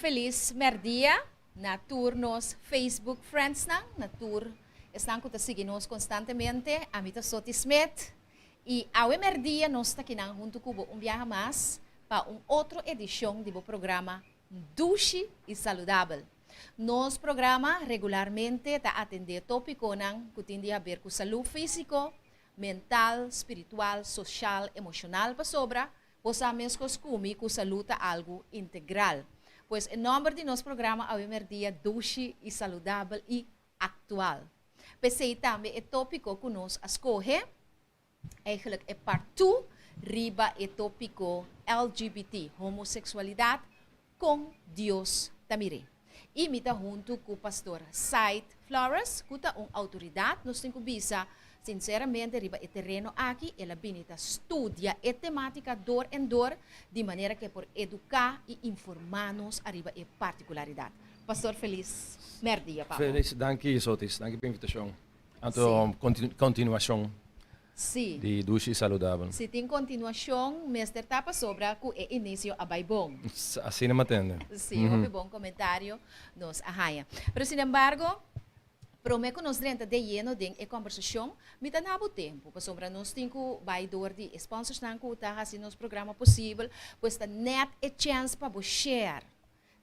felis mèrdia na tur nos Facebook friendsnan, na tur esnan ku ta sigui nos konstantemente. Ami ta Soti Smith i awe mèrdia nos ta kinan huntu ku bo un biaha mas pa un otro edishon di bo programa Dushi i Saludabel. Nos programa regularmente ta atendé tópikonan ku tin di haber ku salú físiko, mental, spiritual, soshal, emoshonal pasobra Bo sa meskos ku mi ku salú ta algu integral. Pues e nòmber di nos programa awe mèrdia Dushi i Saludabel i Aktual. P'esei tambe e tópiko ku nos a skohe, eigenlijk e part two riba e tópiko LGBT, homoseksualidat, Kon Dios ta mir'é. I mi ta huntu ku Pastor Said Flores, ku ta un outoridat, nos tin ku bisa sinseramente riba e tereno aki, el a bini ta studia e temátika dor en dor, di manera ku e por eduká i informá nos ariba e partikularidat. Pastor felis mèrdia pa bo. Felis, danki Sotis, danki pa invitashon. Anto kontinuashon. Sí. Di dushi i saludabel. Si tin kontinuashon, mester ta pasobra ku e inisio a bai bon. Asina mi a tende. Sí, hopi bon komentario nos a haña. Pero sinembargo, promé ku nos drenta de yeno den e kòmbersashon, mi ta na bo tempu, pasobra nos tin ku bai dor di e sponsorsnan ku ta hasi nos programa posibel, pues ta nèt e chèns pa bo share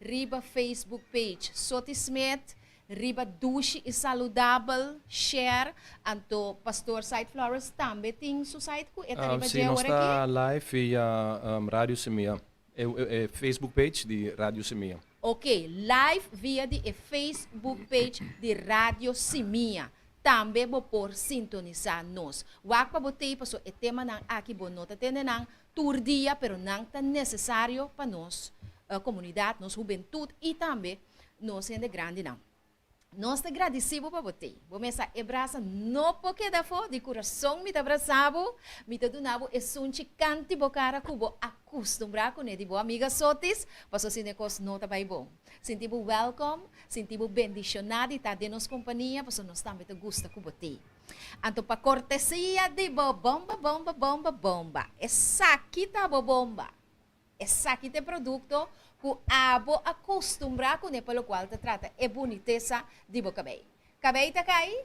Riba Facebook page Soti Smith, riba Dushi i Saludabel, share, anto Pastor Said Flores tambe tin su site ku e ta riba Si, dje nos ora ta aki? live via Radio Semilla, e Facebook page di Radio Semilla. Ok, live via di e Facebook page di Radio Simia. Tambe bo por sintonisá nos. Wak pa bo tei paso e temanan aki bo no ta tende nan tur dia pero nan ta nesesario pa nos komunidat, nos hubentut i tambe nos hende grandinan. Nos ta gradisí bo pa bo tei. Bo mesa e brasa no por keda afó, di kurason mi ta brasa bo, mi ta duna bo e sunchi kanti bo kara ku bo a kustumbrá kuné di bo amiga Sotis, pasobra asina e kos no ta bai bon. Sinti bo wèlkòm, sinti bo bendishoná di ta den nos kompania, pasobra nos tambe ta gusta ku bo tei. Anto pa kortesia di bo bomba, bomba, bomba, bomba, esaki ta bo bomba. Esaki ta e produkto ku abo a kustumbrá kuné pa lokual ta trata e bunitesa di bo kabei. Kabei ta kai?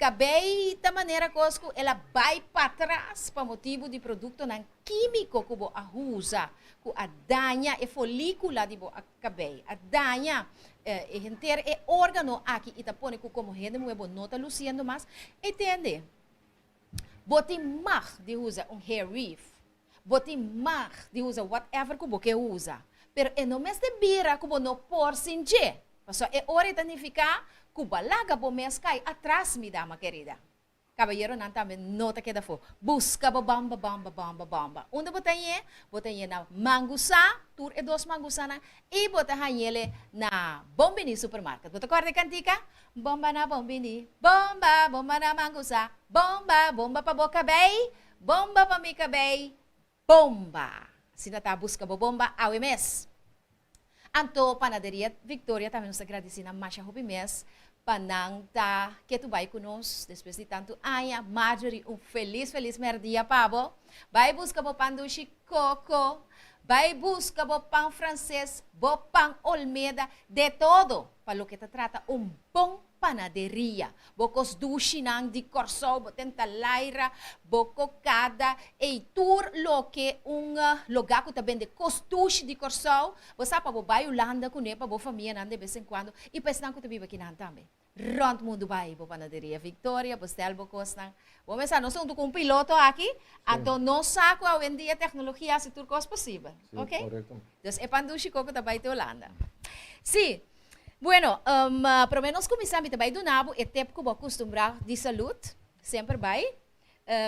Kabei ta manera kos ku el a bai patras pa motibu di produktonan kímiko ku bo a usa ku a daña e folíkula di bo kabei, a daña e henter e órgano aki i ta pone ku komo hende muhé bo no ta lusiendo mas. E tende, bo tin mag di usa un hair weave. Bo tin mag di usa whatever ku bo ke usa, pero e no mester bira ku bo no por sin dje, pasobra e ora e ta nifiká ku bo a laga bo mes kai atras, mi dama kerida. Kabayeronan tambe no ta keda afó. Buska bo bamba, bamba, bamba, bamba. Unda bo ta hañ'é? Bo ta hañ'é na Mangusá, tur e dos Mangusánan, i bo ta hañ'é na Bon Biní Supermarket. Bo ta kòrda e kantika? Bomba na Bon Biní, bomba, bomba na Mangusá, bomba, bomba pa bo kabei, Bomba pa mi kabei, bomba! Asina ta buska bo bomba awe mes. Anto Panaderia Victoria tambe nos ta gradisi nan masha hopi mes pa nan ta ketu bai ku nos despues di tantu aña. Marjorie un felis felis merdia pa bo. Bai buska bo pan dushi koko, bai buska bo pan franses, bo pan olmeda, de todo pa loke ta trata un bon panaderia. Bo kos dushinan di Kòrsou, bo tenta laira, bo kokada, ei tur loke un lugá ku ta bende kos dushi di Kòrsou, bo sa pa bo bai Hulanda kuné pa bo famianan de bes en kuando i pa esnan ku ta biba kinan tambe. Rònt mundu bai bo panaderia Victoria, bo stèl bo kosnan. Bo mester sa nos ta huntu ku un piloto aki, anto nos sa ku awendia teknologia hasi tur kos posibel. Oke? Dus e pan dushi koko ta bai te Hulanda. Sí. Bueno, prome nos kuminsá mi ta bai duna bo e tep ku bo a kustumbrá di salud, semper bai.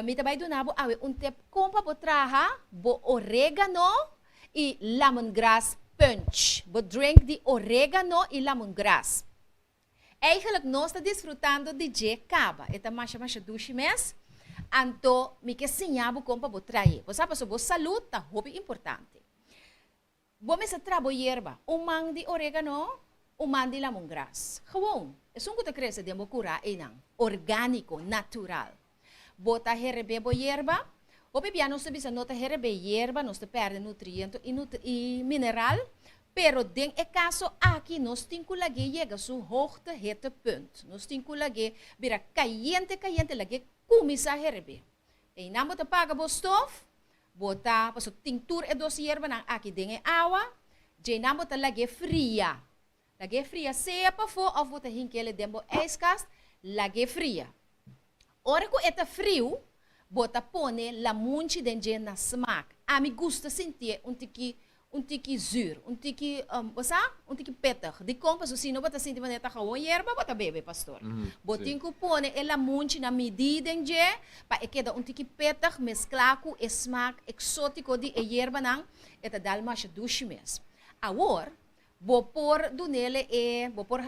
Mi ta bai duna bo awe un tep kon pa bo traha bo oregano i lemongrass punch, bo drink di oregano i lemongrass. Eigenlijk nos ta disfrutando di dje kaba, e ta masha masha dushi mes, anto mi ke siña bo kon pa bo trae. Bo sa pasobra bo salud ta hopi importante. Bo mester tra bo yerba, un man di oregano, un man di lamongras. Gewoon, esun ku ta krese den bo kurá einan, orgániko, natural. Bo ta herebé bo yerba. Hopi bia nos ta bisa no ta herebé yerba, nos ta pèrdè nutriento i i mineral. Pero den e kaso aki nos tin ku lag'é yega su hoogte hittepunt. Nos tin ku lag'é bira kayente kayente, lag'é kuminsá herebé. Einan bo ta paga bo stof, bo ta, pasobra tin tur e dos yerbanan aki den e awa, djeinan bo ta lag'é fria. Lag'é fria sea pafó òf bo ta hink'el den bo ijskast, lag'é fria. Ora ku e ta friu, bo ta pone lamunchi den dje na smak. Ami gusta sintié un tiki un tiki zuur, un tiki, bo sa? Un tiki pittig. Dikon? Pasobra si no bo ta sinti manera ta gewoon yerba bo ta bebe, pastor. Bo tin ku pone e lamunchi na midí den dje pa e keda un tiki pittig mesklá ku e smak eksótiko di e yerbanan, e ta dal masha dushi mes. Awor, Bo por dunele e bo por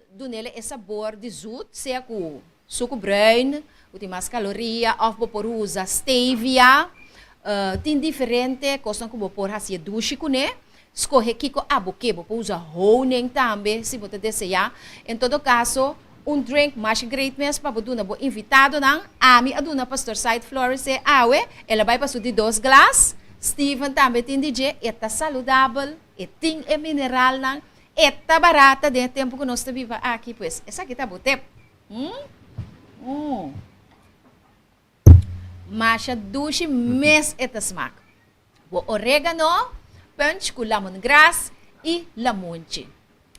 dunele e sabor di zoet, sea ku suku bruin, ku tin mas kaloria, òf bo por usa stevia. Tin diferente kosnan ku bo por hasi e dushi kuné. Skohe kiko abo ke. Bo por usa honing tambe si bo ta deseá. En todo kaso, un drink masha great mes pa bo duna bo invitadonan. Ami a duna Pastor Said Flores e awe. El a bai pa su di dos glas. Steven tambe tin di dje. E ta saludabel. E tin e mineralnan, e ta barata den e tempu ku nos ta biba aki, pues esaki ta bo tep. Mm. Masha dushi mes e ta smak. Bo oregano, punch ku lemongrass i lamunchi.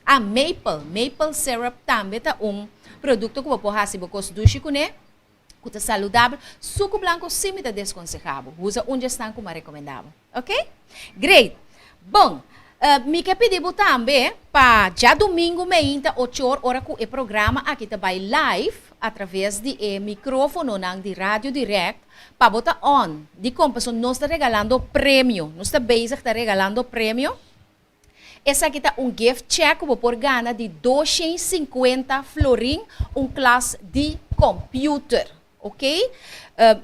Ah, maple, maple syrup tambe ta un produkto ku bo por hasi bo kos dushi kuné. Ku ta saludabel. Suku blanko sí mi ta deskonsehá bo. Usa un dje esnan ku mi a rekomendá bo. Ok? Great! Bon, mi ke pidi bo tambe pa djadumingu meinta ochor ora ku e programa aki ta bai live atraves di e mikrofononan di Radio Direct pa bo ta on. Dikon? Pasobra nos ta regalando premio. Nos ta bezig ta regalando premio. Esaki ta un gift check ku bo por gana di 250 florin, un klas di computer. Ok?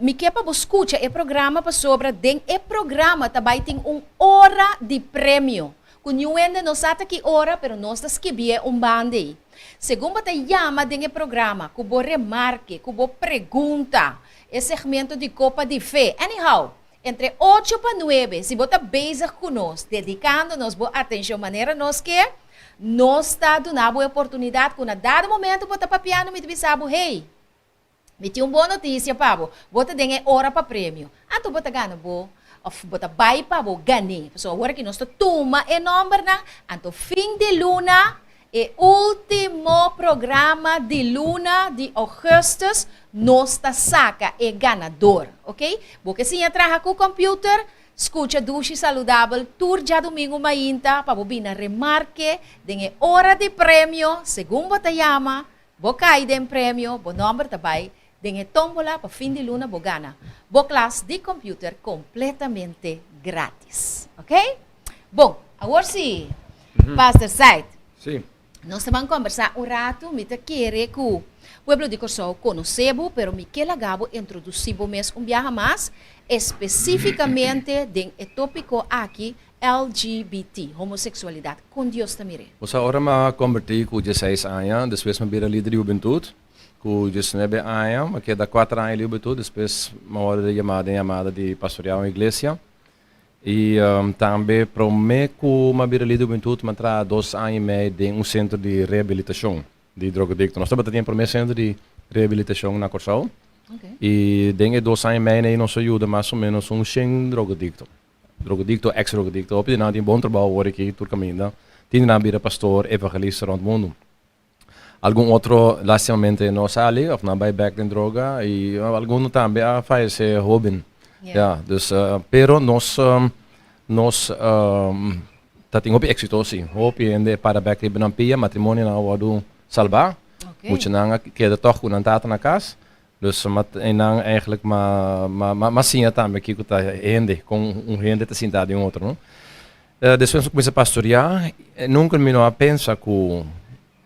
Mi ke pa bo skucha e programa pasobra den e programa ta bai tin un ora di premio. Ku niun hende no sa ta ki ora, pero nos ta skibié un banda ei. Segun bo ta yama den e programa, ku bo remarke, ku bo pregunta, e segmento di Kopa di Fe. Anyhow, Entre ocho pa nuebe, si bo ta bezig ku nos, dedikando nos bo atenshon manera nos ke, nos ta duna bo e oportunidat ku na dado momento bo ta papiando mi ta bisa bo, Hey, mi tin un bon notisia pa bo, bo ta den e ora pa premio. Anto bo ta gana bo, òf bo ta bai pa bo gan'é. Pasobra awor aki nos ta tuma e nòmbernan, anto fin di luna E ultimo programa di luna di augustus nos ta saca e ganador, ok? Bo ke siña traha cu computer? Scucha Dushi Saludabel tur djadumingu mainta pa bo bina remarke den e ora di premio, segun bo ta yama, bo cay den premio, bo nomber ta bay den e tombola pa fin di luna bo gana bo klas di computer completamente gratis, ok? Bon, awor si, Pastor Said. Sí. Nos ta ban kombersá un ratu. Mi ta kere ku pueblo di Kòrsou konosé bo, pero mi ke laga bo introdusí bo mes un biaha mas, espesífikamente den e tópiko aki, LGBT, homoseksualidat. Kon Dios ta mir'é? Bo sa, ora mi a kombertí ku dieseis aña, despues mi a bira lider di hubentut. Ku diesnuebe aña, mi a keda kuater aña di hubentut, despues mi a wòrdu yamá den yamada di pastoreá un iglesia. I tambe promé ku mi a bira lider di hubentut mi a traha dos aña i mei den un sentro di rehabilitashon di drogadikto. Nos tabata tin e promé sentro di rehabilitashon na Kòrsou i den e dos aña i mei ei nos a yuda mas o ménos un shen drogadikto, drogadikto, eks drogadikto. Hopi di nan tin bon trabou awor aki tur kaminda. Tin di nan a bira pastor, evangelista rònt mundu. Algun otro lastimamente no sali of nan bai bek den droga y algun tambe a fayece hoben. Ya, dus pero nos nos ta tin hopi exito si. Hopi hende para bek riba nan pia, matrimonionan a wordo salba. Muchanan a keda tog cu nan tata na cas. Dus einan eigenlijk ma ma siña tambe kico ta hende, con un hende ta sinta den otro no. Despues mi kuminsá pastoreá, nunka mi no a pensa ku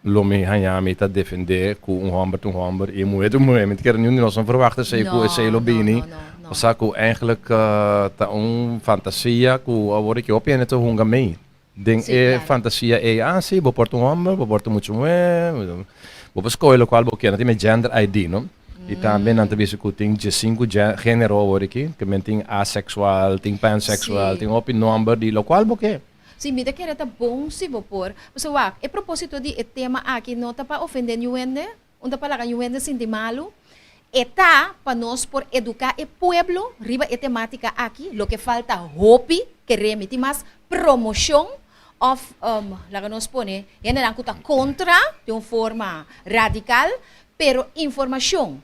lo mi haña mi ta defendé ku un hòmber ta un hòmber i un muhé ta un muhé. Mi ta kere niun di nos no ferwagt esei ku esei lo bini. Osea ku eigentlik ta un fantasia ku awor aki hopi hende ta hunga mei den e fantasia ei. Ah si, bo por ta un hòmber, bo por ta mucha muhé, bo por skohe lokual bo kier. Nan tin e gender ID no. I tambe nan ta bisa ku tin diesinku género awor aki, ke men tin aseksual, tin panseksual, tin hopi nòmber di lokual bo ke. Si mi ta kere ta bon si bo por. Pasobra wak, e propósito di e tema aki no ta pa ofendé niun hende, un ta pa laga niun hende sinti malu. E ta pa nos por eduká e pueblo riba e temátika aki, loke falta hopi, kere mi tin mas promoshon òf laga nos pone hendenan ku ta kontra den un forma radikal, pero informashon,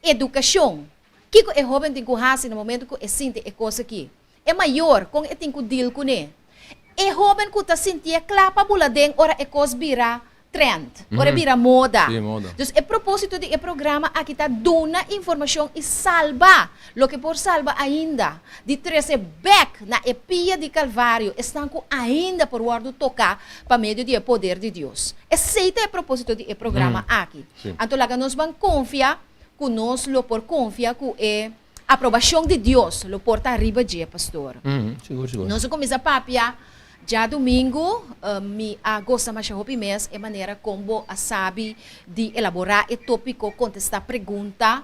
edukashon, kiko e hóben tin ku hasi na momento ku e sinti e kos aki, e mayor kon e tin ku dil kuné, e hóben ku ta sintié kla pa bula den ora e kos bira trend, ora e bira moda. Sí, moda. Dus e propósito di e programa aki ta duna informashon i salba loke por salba ainda, di trese bèk na e pia di Kalvario esnan ku ainda por wòrdu toká pa medio di e poder di Dios. Esei ta e propósito di e programa aki. Anto laga nos ban konfia ku nos lo por konfia ku e aprobashon di Dios lo por ta riba dje, pastor. Sigur, sigur. Nos a kuminsá papia djadumingu, mi a gosa masha hopi mes e manera kon bo a sabi di elaborá e tópiko, kontestá pregunta,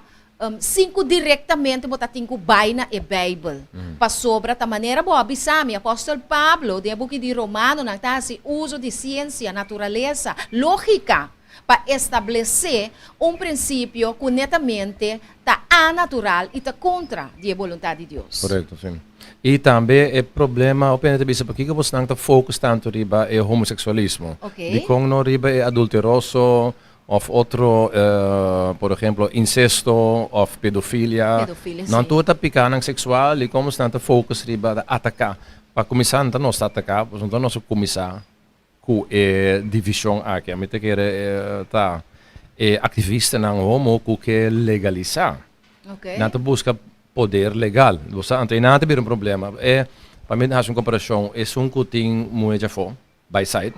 sin ku direktamente bo ta tin ku bai na e Beibel. Pasobra ta manera bo a bisa mi, apòstel Pablo den e buki di Romanonan ta hasi uso di siensia, naturalesa, lógika, pa establesé un prinsipio ku netamente ta anatural i ta kontra di e boluntat di Dios. Korekto, si. I tambe e problema, hopi hende ta bisa pakiko bosnan ta focus tantu riba e homoseksualismo? Dikon no riba e adulteroso òf otro, por ehemplo, insesto òf pedofilia? Pedofilia, si. Nan tur ta pikanan seksual, dikon bosnan ta focus riba ta ataká? Pa kuminsá, no ta nos ta ataká, pasobra no ta nos a kuminsá Ku e divishon aki ami ta kere ta e aktivistanan homo ku ke legalisá. Nan ta buska poder legal. Bo sa, anto einan ta bira un problema. E, pa mi hasi un komparashon, esun ku tin muhé djafó, by side,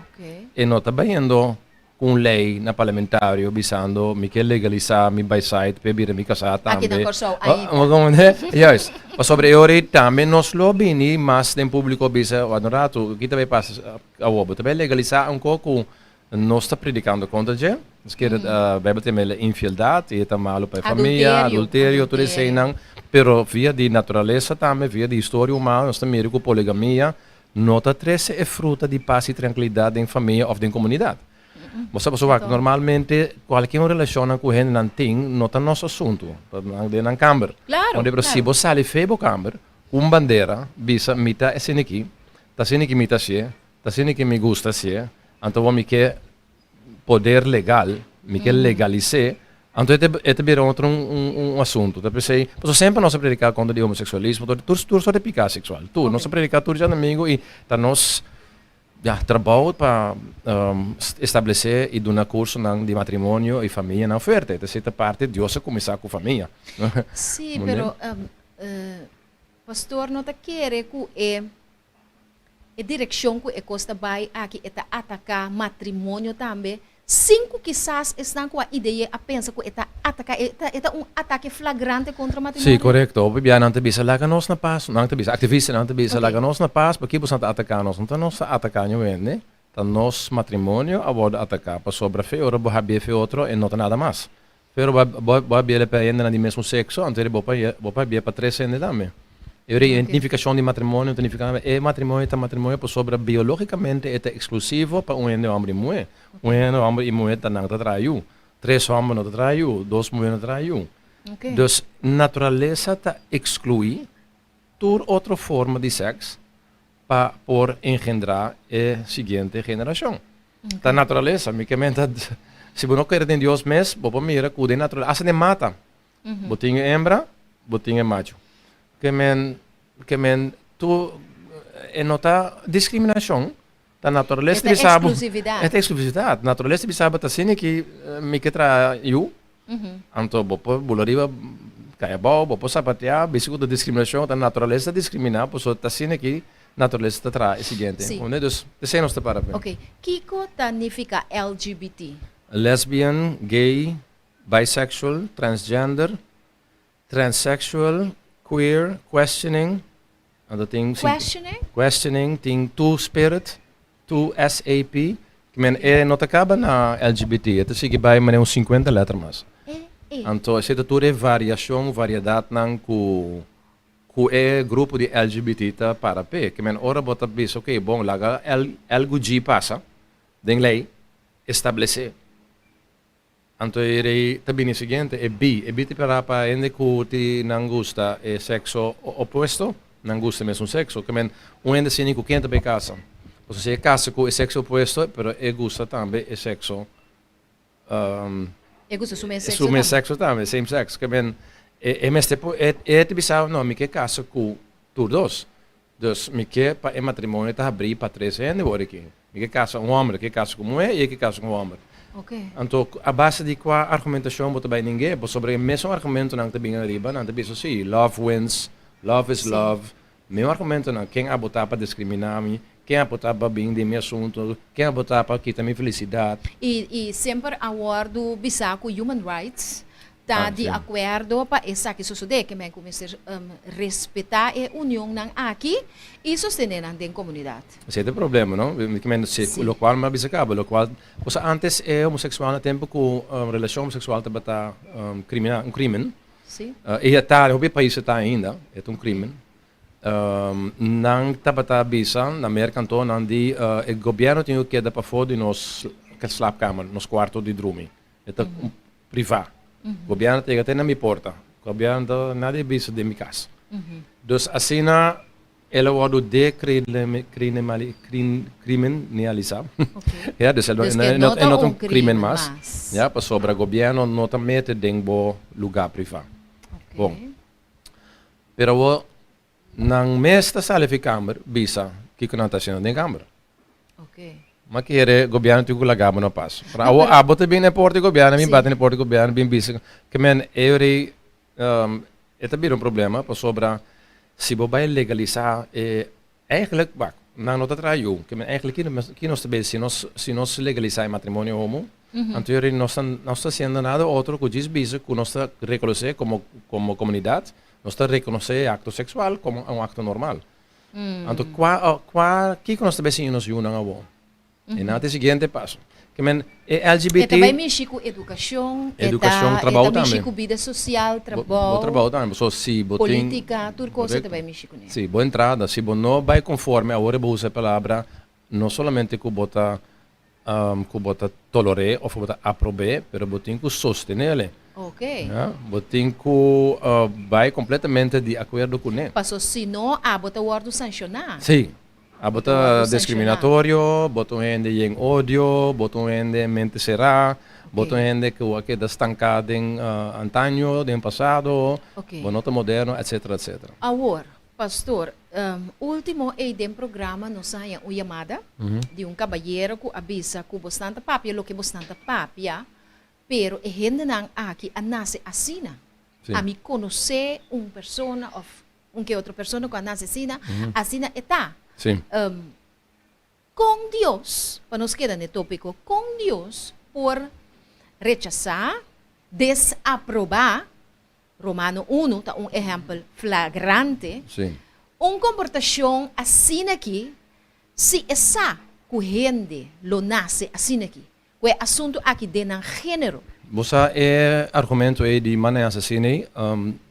e no ta bayendo ku un lei na parlamentario bisando mi ke legalisá mi by side p'e bira mi kasá tambe. Aki na Kòrsou ainda. Bo komprendé? Juist. Pasobra e ora ei tambe nos lo bini mas den públiko bisa, wak un ratu, ki ta bai pasa awor? Bo ta bai legalisá un kos ku nos ta predikando kontra dje? Nos kere Beibel ta yama infieldat i e ta malu pa e famia, adulterio, tur eseinan. Pero via di naturalesa tambe, via di historia humano nos ta mira ku poligamia No ta trese e fruta di pas i trankilidat den famia òf den komunidat. Bo sa pasobra wak, normalmente kualke un relashonnan ku hendenan tin no ta nos asuntu, ta nan den nan kamber. Claro, Pero si claro. bo sali fe bo kamber ku un bandera bisa mi ta esei aki, ta asina ki mi ta hasié, ta asina ki mi gusta hasié, anto bo mi ke poder legal, mi ke legalis'é, anto e ta e ta bira otro un un asuntu. Ta p'esei, pasobra semper nos a prediká kontra di homoseksualismo, tur tur tur sort di piká seksual, tur. Nos a prediká tur djadumingu i ta nos, ya, trabou pa establesé i duna kursonan di matrimonio i famianan fuerte. Ta esei ta parti, Dios a kuminsá ku famia. Sí, pero pastor no ta kere ku e E direkshon ku e kos ta bai aki e ta ataká matrimonio tambe, sin ku kisas esnan ku a ide'é a pensa ku e ta ataká, e ta e ta un atake flagrante kontra Sí, matrimonio? korekto. Hopi bia nan ta bisa, Laga nos na pas. Nan ta bisa, aktivistanan ta bisa, Laga nos na pas, pakiko boso nan ta ataká nos? No ta nos ta ataká niun hende, ta nos matrimonio a wòrdu ataká, pasobra fe ora bo habié fe otro e no ta nada mas. Pero bo bo bo a biele pa hendenan di mesmo sexo, anto bo pa bo pa bia pa tres hende tambe. E ora e nificacion di matrimonio ta nifica e matrimonio ta matrimonio pasobra biologicamente e ta exclusivo pa un hende homber y muhe. Un hende homber y muhe ta nan ta traha yu. Tres homber no ta traha yu, dos muhe no ta traha yu. Dus naturalesa ta exclui tur otro forma di sex pa por engendra e siguiente generacion. Ta naturalesa, mi ke menta si bo no kere den Dios mes, bo por mira ku den naturalesa, hasta den mata, bo tin e hembra, bo tin e macho. Ke men, ke men tur e no ta discriminacion, ta naturalesa E ta bisa bo, exclusividad. e ta exclusividad. Naturalesa bisa bo ta asina ki mi ke traha yu, Anto bo por bula riba kai abou, bo por sapateá, bisa ku ta diskriminashon, ta naturalesa ta diskriminá, pasobra ta asina ki naturalesa ta traha e siguiente. Sí. Comprende? Dus esei nos ta para p'e. Oké, kiko ta nifiká LGBT? Lesbian, gay, bisexual, transgender, transsexual, queer, questioning, anto tin Questioning? Questioning, tin two spirit, two SAP, ki men e no ta kaba na LGBT, e ta sigui bai manera un 50 letter mas. E, e. Anto esei ta tur e variashon, variedatnan ku. Ku e grupo di LGBT ta para p'e. Ke men ora bo ta bisa ok bon laga L L ku G pasa den lei establesé. Anto e rei ta bini siguiente e B. E B ta para pa hende ku ti nan gusta e sekso opuesto, nan gusta e mesun sekso. Ke men un hende asina ku ken ta bai kasa? Pasobra si e kasa ku e sekso opuesto pero e gusta tambe e sekso. E gusta su mes sexo Su mes sexo tambe, same sex. Ke men, e, e mester por, e, e ta bisa, no, mi ke kasa ku tur dos. Dus mi ke pa e matrimonio ta habrí pa tres hende wor aki. Mi ke kasa un hòmber, ke kasa ku muhé i e ke kasa ku un hòmber. Anto, a base di kua argumentashon bo ta bai ning'é? Pasobra e mesun argumentonan ku ta bini ariba, nan ta bisa, sí, love wins, love is love, Mi argumentonan, ken a botá pa diskriminá mi, ken a botá pa bin den mi asuntu, ken a botá pa kita mi felisidat. I i semper a wòrdu bisá ku human rights ta di akuerdo pa esaki sosodé, ke men ku mester respetá e unionnan aki i sostené nan den komunidat. Esei ta e problema, no? Ke men si lokual mi a bisa kaba, lokual, pasobra ántes e homoseksual na tempu ku relashon homoseksual tabata krimina, un krimen, E a ta, hopi pais e ta ainda, e ta un crimen. Nan tabata bisa na Merca anto nan di e gobierno tin cu keda pafo di nos slaapkamer, nos cuarto di drumi. E ta priva. Gobierno ta yega te na mi porta. Gobierno ta nadie bisa den mi cas. Dus asina El a wòrdu dekriminalisá. Ya, dus e no ta un krimen mas. Ya, pasobra gobièrnu no ta mete den bo lugá privá. Bon. Pero awor nan mes ta sali fi kamber bisa kiko nan ta hasiendo den kamber. Ma kere gobièrnu tin ku laga bo na pas. Pero awor abo ta bin na e porta di gobièrnu, mi bati na e porta di gobièrnu bin bisa ke men e rei E ta bira un problema pasobra si bo bai legalisá e eigenlijk wak nan no ta traha yu ke men eigenlijk ki nos ta besi si nos si nos legalisá e matrimonio homo anto yori nos ta nos ta hasiendo nada otro ku djis bisa ku nos ta rekonosé komo komo komunidat nos ta rekonosé e akto seksual komo un akto normal anto kua kua kiko nos ta bai siña nos yunan awor. E nan ta e siguiente paso. Ke men e LGBT. E ta bai mishi ku edukashon, e ta trabou tambe. Mishi ku bida sosial, trabou. Bo trabou tambe. So si bo tin. Politika, tur kos e ta bai mishi kuné. Si, bo entrada, si bo no bai konforme, awor e bo usa e palabra, no solamente ku bo ta ku bo ta toler'é òf ku bo ta aprob'é, pero bo tin ku sostenel'e. Ok. Ya, bo tin ku bai kompletamente di akuerdo kuné. Paso si no, abo ta wòrdu sanshoná. Si. Abo ta discriminatorio, bo ta un hende yen odio, bo ta un hende mente cerá, bo ta un hende cu a keda stanká den antaño, den pasado, bo no ta moderno, etcetera, etcetera. Awor, pastor, ultimo ei den programa nos a haña un yamada di un cabayero cu a bisa cu bosnan ta papia loke bosnan ta papia, pero e hendenan aki a nace asina. Ami conoce un persona of Un ke otro persona ku a nase asina, asina e ta. Kon Dios, pa nos keda na e tópiko, kon Dios por rechasá, desaprobá, Romano unu ta un ehèmpel flagrante, un komportashon asina aki si e sa ku hende lo nase asina aki? Ku e asuntu aki den nan género. Bo sa e argumento ei di mannan asesino ei,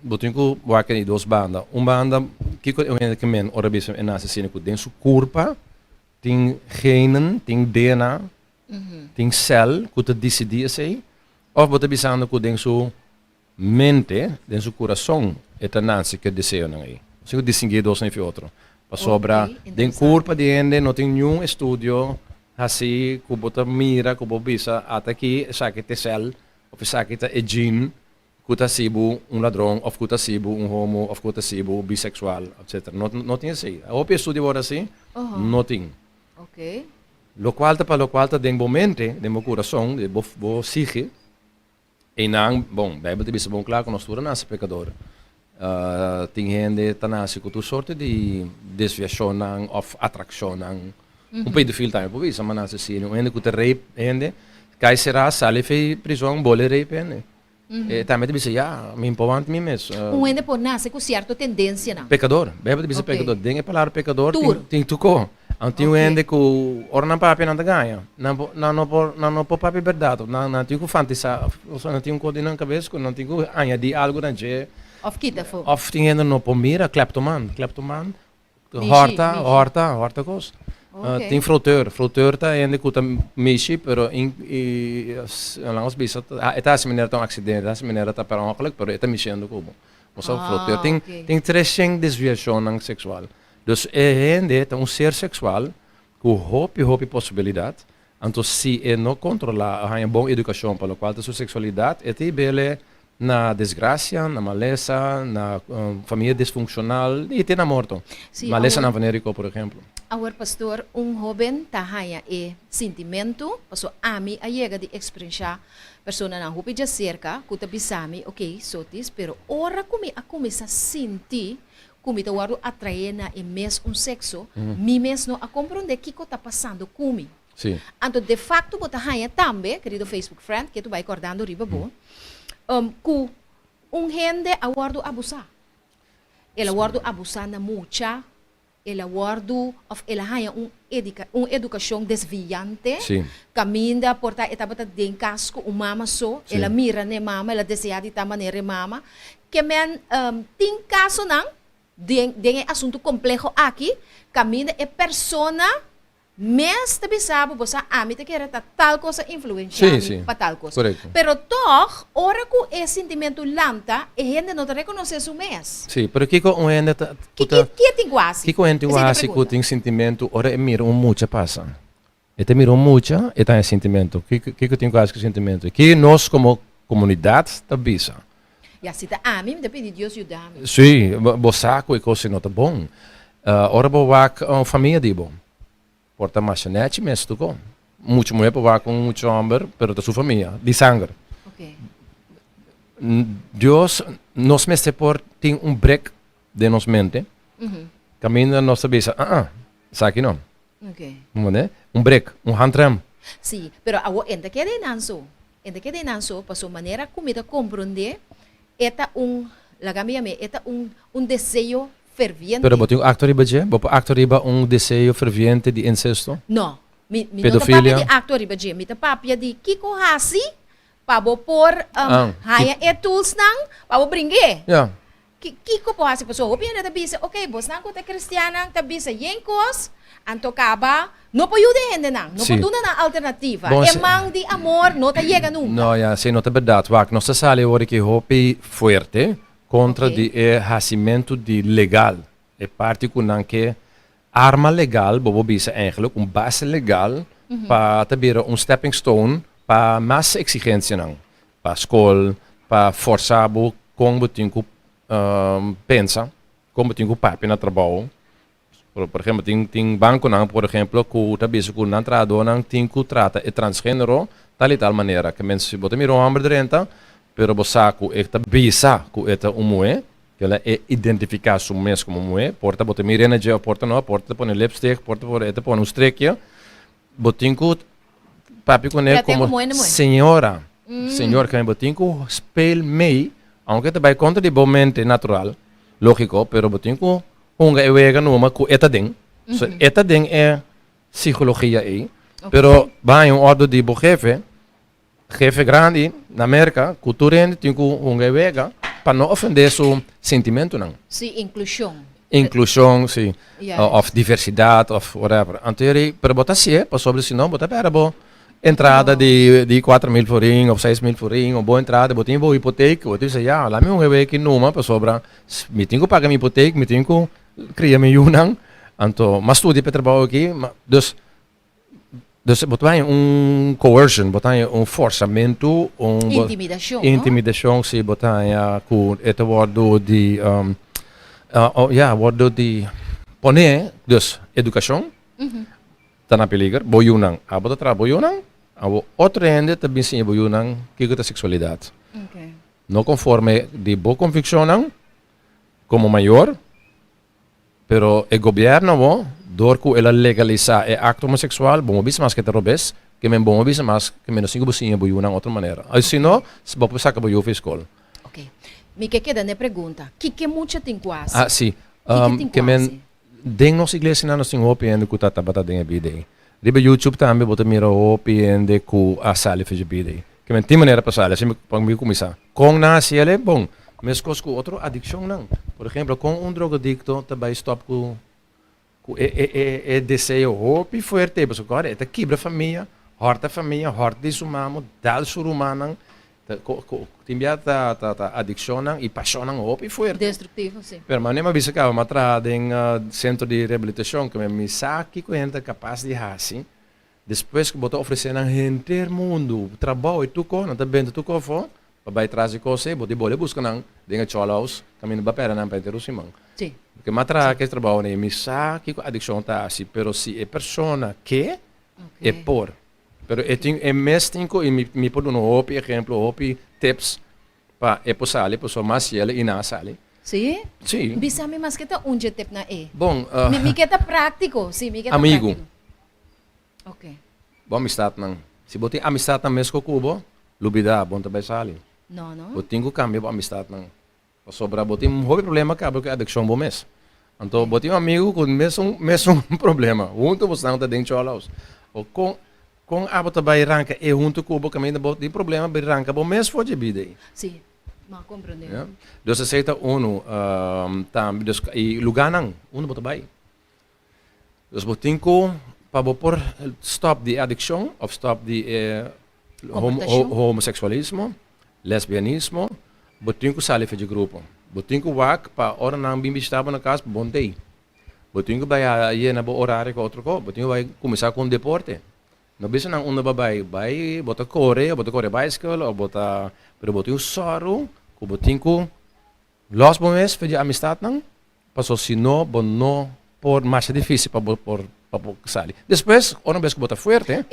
bo tin ku wak di dos banda. Un banda, kiko e hende ke men ora bisa e nan asesino ku den su kurpa tin genen, tin DNA, tin sèl ku ta disidí esei? Òf bo ta bisando ku den su mente, den su kurason e ta nase ku e deseonan ei? Bo tin ku distinguí e dosnan efi otro. Pasobra den kurpa di hende no tin niun estudio Hasi ku bo ta mira ku bo bisa ata aki esaki ta e sèl òf esaki ta e gene ku ta hasi bo un ladron òf ku ta hasi bo un homo òf ku ta hasi bo biseksual etcetera. No no tin esei. Hopi estudio wòrdu hasi, no tin. Lokual ta pa lokual ta den bo mente, den bo kurason, den bo bo psíke. Einan, bon, Bijbel ta bisa bon kla ku nos tur a nase pekador. Tin hende ta nase ku tur sorte di desviashonnan òf atrakshonnan. Un pedofil tambe por bisa ma nase asina. Un hende ku ta rape hende, kai será, sali fei prizòn, bole rape hende. E tambe ta bisa, ya, mi por wanta mi mes. Un hende por nase ku sierto tendensianan. Pekador. Bijbel ta bisa pekador. Den e palabra pekador tin tur ko. Anto tin un hende ku ora nan papia nan ta gaña. Nan por nan no por nan no por papia bèrdat. Nan nan tin ku fantisá, osea nan tin un kos den nan kabes ku nan tin ku añadí algu na dje. Of kita afó. Of tin hende no por mira kleptoman, kleptoman Mishi, horta, mishi. horta, horta kos. Ok. Tin fraudeur, fraudeur ta hende ku ta mishi pero in i laat ons bisa e ta hasi manera ta un aksidente, e ta hasi manera ta per ongeluk pero e ta mishiendo ku bo. Bo sa Ah, fraudeur. Tin ok. tin 300 desviashonnan seksual. Dus e hende ta un ser seksual ku hopi hopi posibilidat. Anto si e no kontrolá o haña bon edukashon pa lokual ta su seksualidat, e ta hib'el na desgrasia, na malesa, na famia disfunkshonal i te na morto. Sí, Malesanan awor, venériko, por ehemplo. Awor pastor, un hóben ta haña e sintimentu, paso ami a yega di eksperenshá personanan hopi djaserka ku ta bisa mi, ok, sotis, pero ora ku mi a kuminsá sinti ku mi ta wòrdu atraé na e mes un sekso, mi mes no a komprondé kiko ta pasando ku mi. Sí. Anto de fakto bo ta haña tambe, kerido Facebook friend, ke tu bai kòrdando riba bo, ku un hende a wòrdu abusá. El a wòrdu abusá na mucha, el a wòrdu òf el a haña un edika un edukashon desviante, Sí. kaminda por ta e tabata den kas ku un mama so, Sí. el a mira n'e mama, el a deseá di ta manera e mama. Ke men tin kasonan den den e asuntu kompleho aki kaminda e persona mes ta bisa bo, bo sa ami ta kere ta tal kos a influenshá Sí, mi sí. pa tal kos. Korekto. Pero tòg ora ku e sintimentu lanta e hende no ta rekonosé su mes. Sí, pero kiko un hende ta ku Ki ta ki e tin ku hasi? kiko un hende tin ku Esei ta hasi ku pregunta. tin sintimentu ora e mira un mucha pasa? E ta mira un mucha, e ta haña sintimentu. Kiko, kiko tin ku hasi ku sintimentu? Ki nos komo komunidat ta bisa? Ya, si ta ami, mi ta pidi Dios yuda mi. Sí, bo sa ku e kos ei no ta bon. Ora bo wak un famia di bo, por ta masha nèchi mes tuko. Mucha muhé por wak un mucha hòmber, pero ta su famia, di sanger. Oké. Dios, nos mester por tin un brek den nos mente, kaminda nos ta bisa, ah, ah, esaki no. Ok. Mane? Un brek, un handrem. Sí, pero awo e ta keda einan so. E ta keda einan so paso manera ku mi ta komprondé e ta un, laga mi yam'é, e ta un un deseo ferviente. Pero bo tin un akto riba dje? Bo por akto riba un deseo ferviente di insesto? No, mi mi no ta papia Pedofilia? di akto riba dje, mi ta papia di kiko hasi pa bo por Ah, haña e toolsnan pa bo bring'é. Ja. Ki kiko por hasi pasobra hopi hende ta bisa ok bosnan ku ta kristiannan ta bisa yen kos anto kaba no por yuda e hendenan no por Sí. duna nan alternativa Bon, e si- man di amor no ta yega nunka. No, ya, si no ta berdad. Wak, nos ta sali awor aki hopi fuerte kontra Ok. di e hasimentu di legal. E parti ku nan ke arma legal, bo por bisa eigenlijk un base legal pa ta bira un stepping stone pa mas exigencianan. Pa skol, pa forsa bo kon bo tin ku pensa, kon bo tin ku papia na trabou. Por por ehempel, tin tin bankonan por ehemplo ku ta bisa ku nan trahadónan tin ku trata e transgenero tal i tal manera. Ke men si bo ta mira un hòmber drenta, pero bo sa ku e ta bisa ku e ta un muhé, kila e identifiká su mes komo muhé, por ta bo ta mira na dje òf por ta no, por ta pone lipstick, por ta por e ta pone un strikje, Bo tin ku papia kuné Trat'é komo komo hende muhé. señora. Señor, kende bo tin ku speel mee, aunke ta bai kontra di bo mente natural, lógiko, pero bo tin ku hunga e wega numa ku e ta den. So, e ta den e psikologia ei. Pero bo haña un òrdu di bo hefe, hefe grandi na Merka, ku tur hende tin ku hunga e wega pa no ofendé su sentimentunan. Sí, inklushon. Inklushon, sí. Yes. Òf diversidat òf whatever. Anto yeri, pero bo ta hasié pasobra si no bo ta pèrdè bo entrada di di 4000 florin òf 6000 florin, un bon entrada, bo tin bo hipotek, bo ta bisa ya, laat mi hunga e wega numa pasobra mi tin ku paga mi hipotek, mi tin ku kria mi yunan, anto m'a studia pa e trabou aki, dus Dus bo ta haña un coercion, bo ta haña un forzamentu, un Intimidacion, no? Intimidacion, si, bo ta haña ku e ta wòrdu di, ya, wòrdu di pone, dus edukashon ta na peliger, bo yunan, abo ta traha bo yunan, abo otro hende ta bin siña bo yunan kiko ta seksualidat. No konforme di bo konvikshonnan komo mayor. Pero e gobierno awor, door cu el a legalisa e acto homosexual, bo no bisa mas cu e ta robes, ke men bo no bisa mas ke men no sinti cu bo siña bo yunan otro manera. Ay si no, bo por saca bo yu for skol. Ok. Mi ke keda n'e pregunta, kiko mucha tin cu haci? Ah, si. Kiko tin cu Ke men, haci? den nos iglesianan nos tin hopi hende cu ta tabata den e bida ei. Riba YouTube tambe bo ta mira hopi hende cu a sali for dje bida ei. Ke men tin manera pa sali, asina pa mi cuminsa. Con nan haci el ei? Bon. Meskos ku otro adikshonnan. Por ehempel, kon un drogadikto ta bai stòp ku ku e e e e deseo hopi fuerte ei, pasobra kòrda e ta kibra famia, hòrta famia, hòrta di su mamo, dal su rumannan, ta ko ko tin bia ta ta ta adikshonnan i pashonnan hopi fuerte. Destruktivo, si. Pero manera mi a bisa kaba, mi a traha den sentro di rehabilitashon, ku mi sa kiko hende ta kapas di hasi Despues ku bo ta ofresé nan henter mundu trabou i tur kos, nan ta benta tur kos afó pa bai tras di kos ei, bo tin bole buska nan den e chòlhouse kaminda bo a pèrdè nan pa henter un siman. Porque mi a traha ku e trabou ei, mi sa kiko adikshon ta hasi, pero si e persona ke, e por. Pero e tin e mes tin ku, i mi por duna hopi ehemplo, hopi tips pa e por sali, pasobra mas yele i nan a sali. Sí? Sí. Bisa mi maske ta un dje tipnan ei. Bon, Mi ke ta práktiko, sí, mi ke ta Amigu. práktiko. Ok. Bo amistatnan. Si bo tin amistatnan mesko ku bo, lubidá, bo no ta bai sali. No, no. Bo tin ku kambia bo amistatnan. Pasobra bo tin hopi problema kaba ku e adikshon bo mes. Anto bo tin un amigu ku mesun mesun problema. Huntu bosnan ta den chòlòs. O kon kon abo ta bai ranka e huntu ku bo kaminda bo tin problema bai ranka bo mes for dje bida ei. Sí, mi a komprendé. Ya. Dus esei ta unu. Tambe dus i lugánan unda bo ta bai. Dus bo tin ku pa bo por stòp di e adikshon òf stòp di e homoseksualismo, lesbianismo, bo tin ku sali for dje grupo. Bo tin ku wak pa ora nan bin bishita bo na kas bo no t'ei. Bo tin ku bai a yena bo orario ku otro kos. Bo tin ku bai kuminsá ku un deporte. No bisa nan unda bo a bai, bai bo ta kore, bo ta kore baiskel òf bo ta, pero bo tin un sòru ku bo tin ku Los bo mes for di amistatnan, paso si no bo no por masha dificil pa bo por pa bo sali. Despues ora un bes ku bo ta fuerte,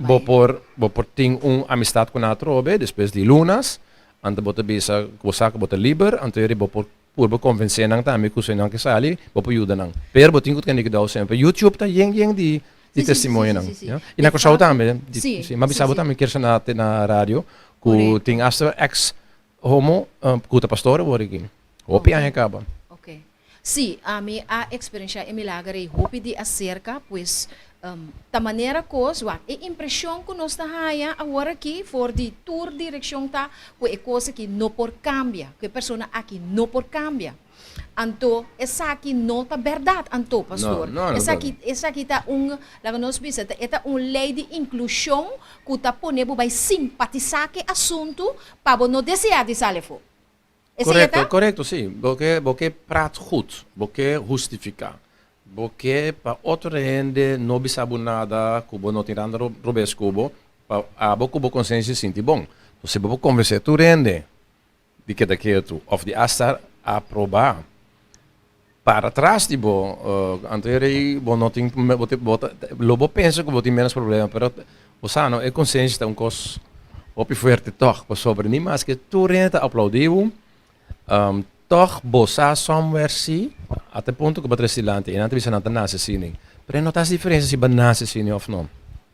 bo por bo por tin un amistad ku nan atrobe despues di lunas, anto bo ta bisa ku bo sa ku bo ta liber, anto eri bo por purba konvensé nan tambe ku si nan ke sali bo por yuda nan. Pero bo tin ku tene kuidou semper. YouTube ta yen yen di di testimonionan, ya. I na Kòrsou tambe, si mi a bisa bo tambe kier sa na radio ku tin asta ex Homo ku ta pastor awor aki. Hopi aña kaba. Ok. Sí, ami a eksperenshá e milager ei hopi di aserka, pues ta manera kos, wak, e impreshon ku nos ta haña awor aki for di tur direkshon ta ku e kos aki no por kambia, ku e persona aki no por kambia. Anto esaki no ta bèrdat anto, pastor. No, no, no. Esaki, esaki ta un, laga nos bisa, ta e ta un lei di inklushon ku ta pone bo bai simpatisá ku e asuntu pa bo no deseá di sali afó. Esei e Korekto, ta? korekto, sí. Bo ke, bo ke praat goed, bo ke hustifiká. Bo ke pa otro hende no bisa bo nada ku bo no tin randa robes ku bo, pa abo ku bo konsensia sinti bon. Entonces bo por konvensé tur hende di keda ketu of di asta aproba para tras di bo anto e rei bo no tin bo tin bo ta lo bo pensa ku bo tin menos problema pero bo sa no e konsensia ta un kos hopi fuerte tog pasobra ni maske tur hende ta aplaudi bo tog bo sa somewhere si ata e punto ku bo ta resi dilanti e nan ta bisa nan ta nase asina pero e no ta hasi diferensia si bo a nase asina of no.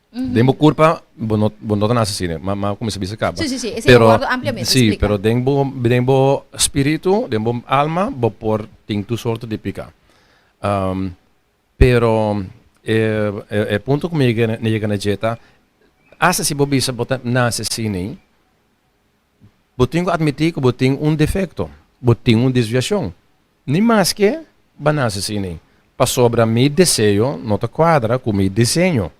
Den bo kurpa bo no bo no ta nase asina, ma ma kuminsá bisa kaba. Sí, sí, sí, esei a Pero wòrdu ampliamente sí, splika. pero den bo den bo spiritu, den bo alma bo por tin tur sorto di piká. Pero e e punto ku mi yega mi yega na dje ta, asta si bo bisa bo ta nase asina, bo tin ku atmití ku bo tin un defekto, bo tin un desviashon. Ni maske ba nase asina, pasobra mi deseo no ta kuadra ku mi diseño.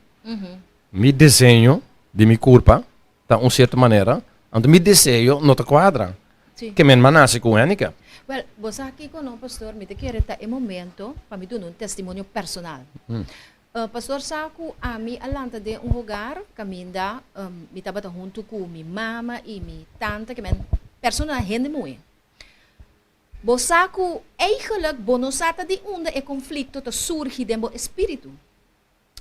Mi diseño di mi kurpa ta un sierto manera, anto mi deseo no ta kuadra. Ke men m'a nase ku un handicap. Wèl, bo sa kiko no, pastor, mi ta kere ta e momento pa mi duna un testimonio personal. Pastor sa ku ami a lanta den un hogar kaminda mi tabata huntu ku mi mama i mi tanta, ke men personanan hende muhé. Bo sa ku eigenlijk bo no sa ta di unda e konflikto ta surgi den bo espíritu.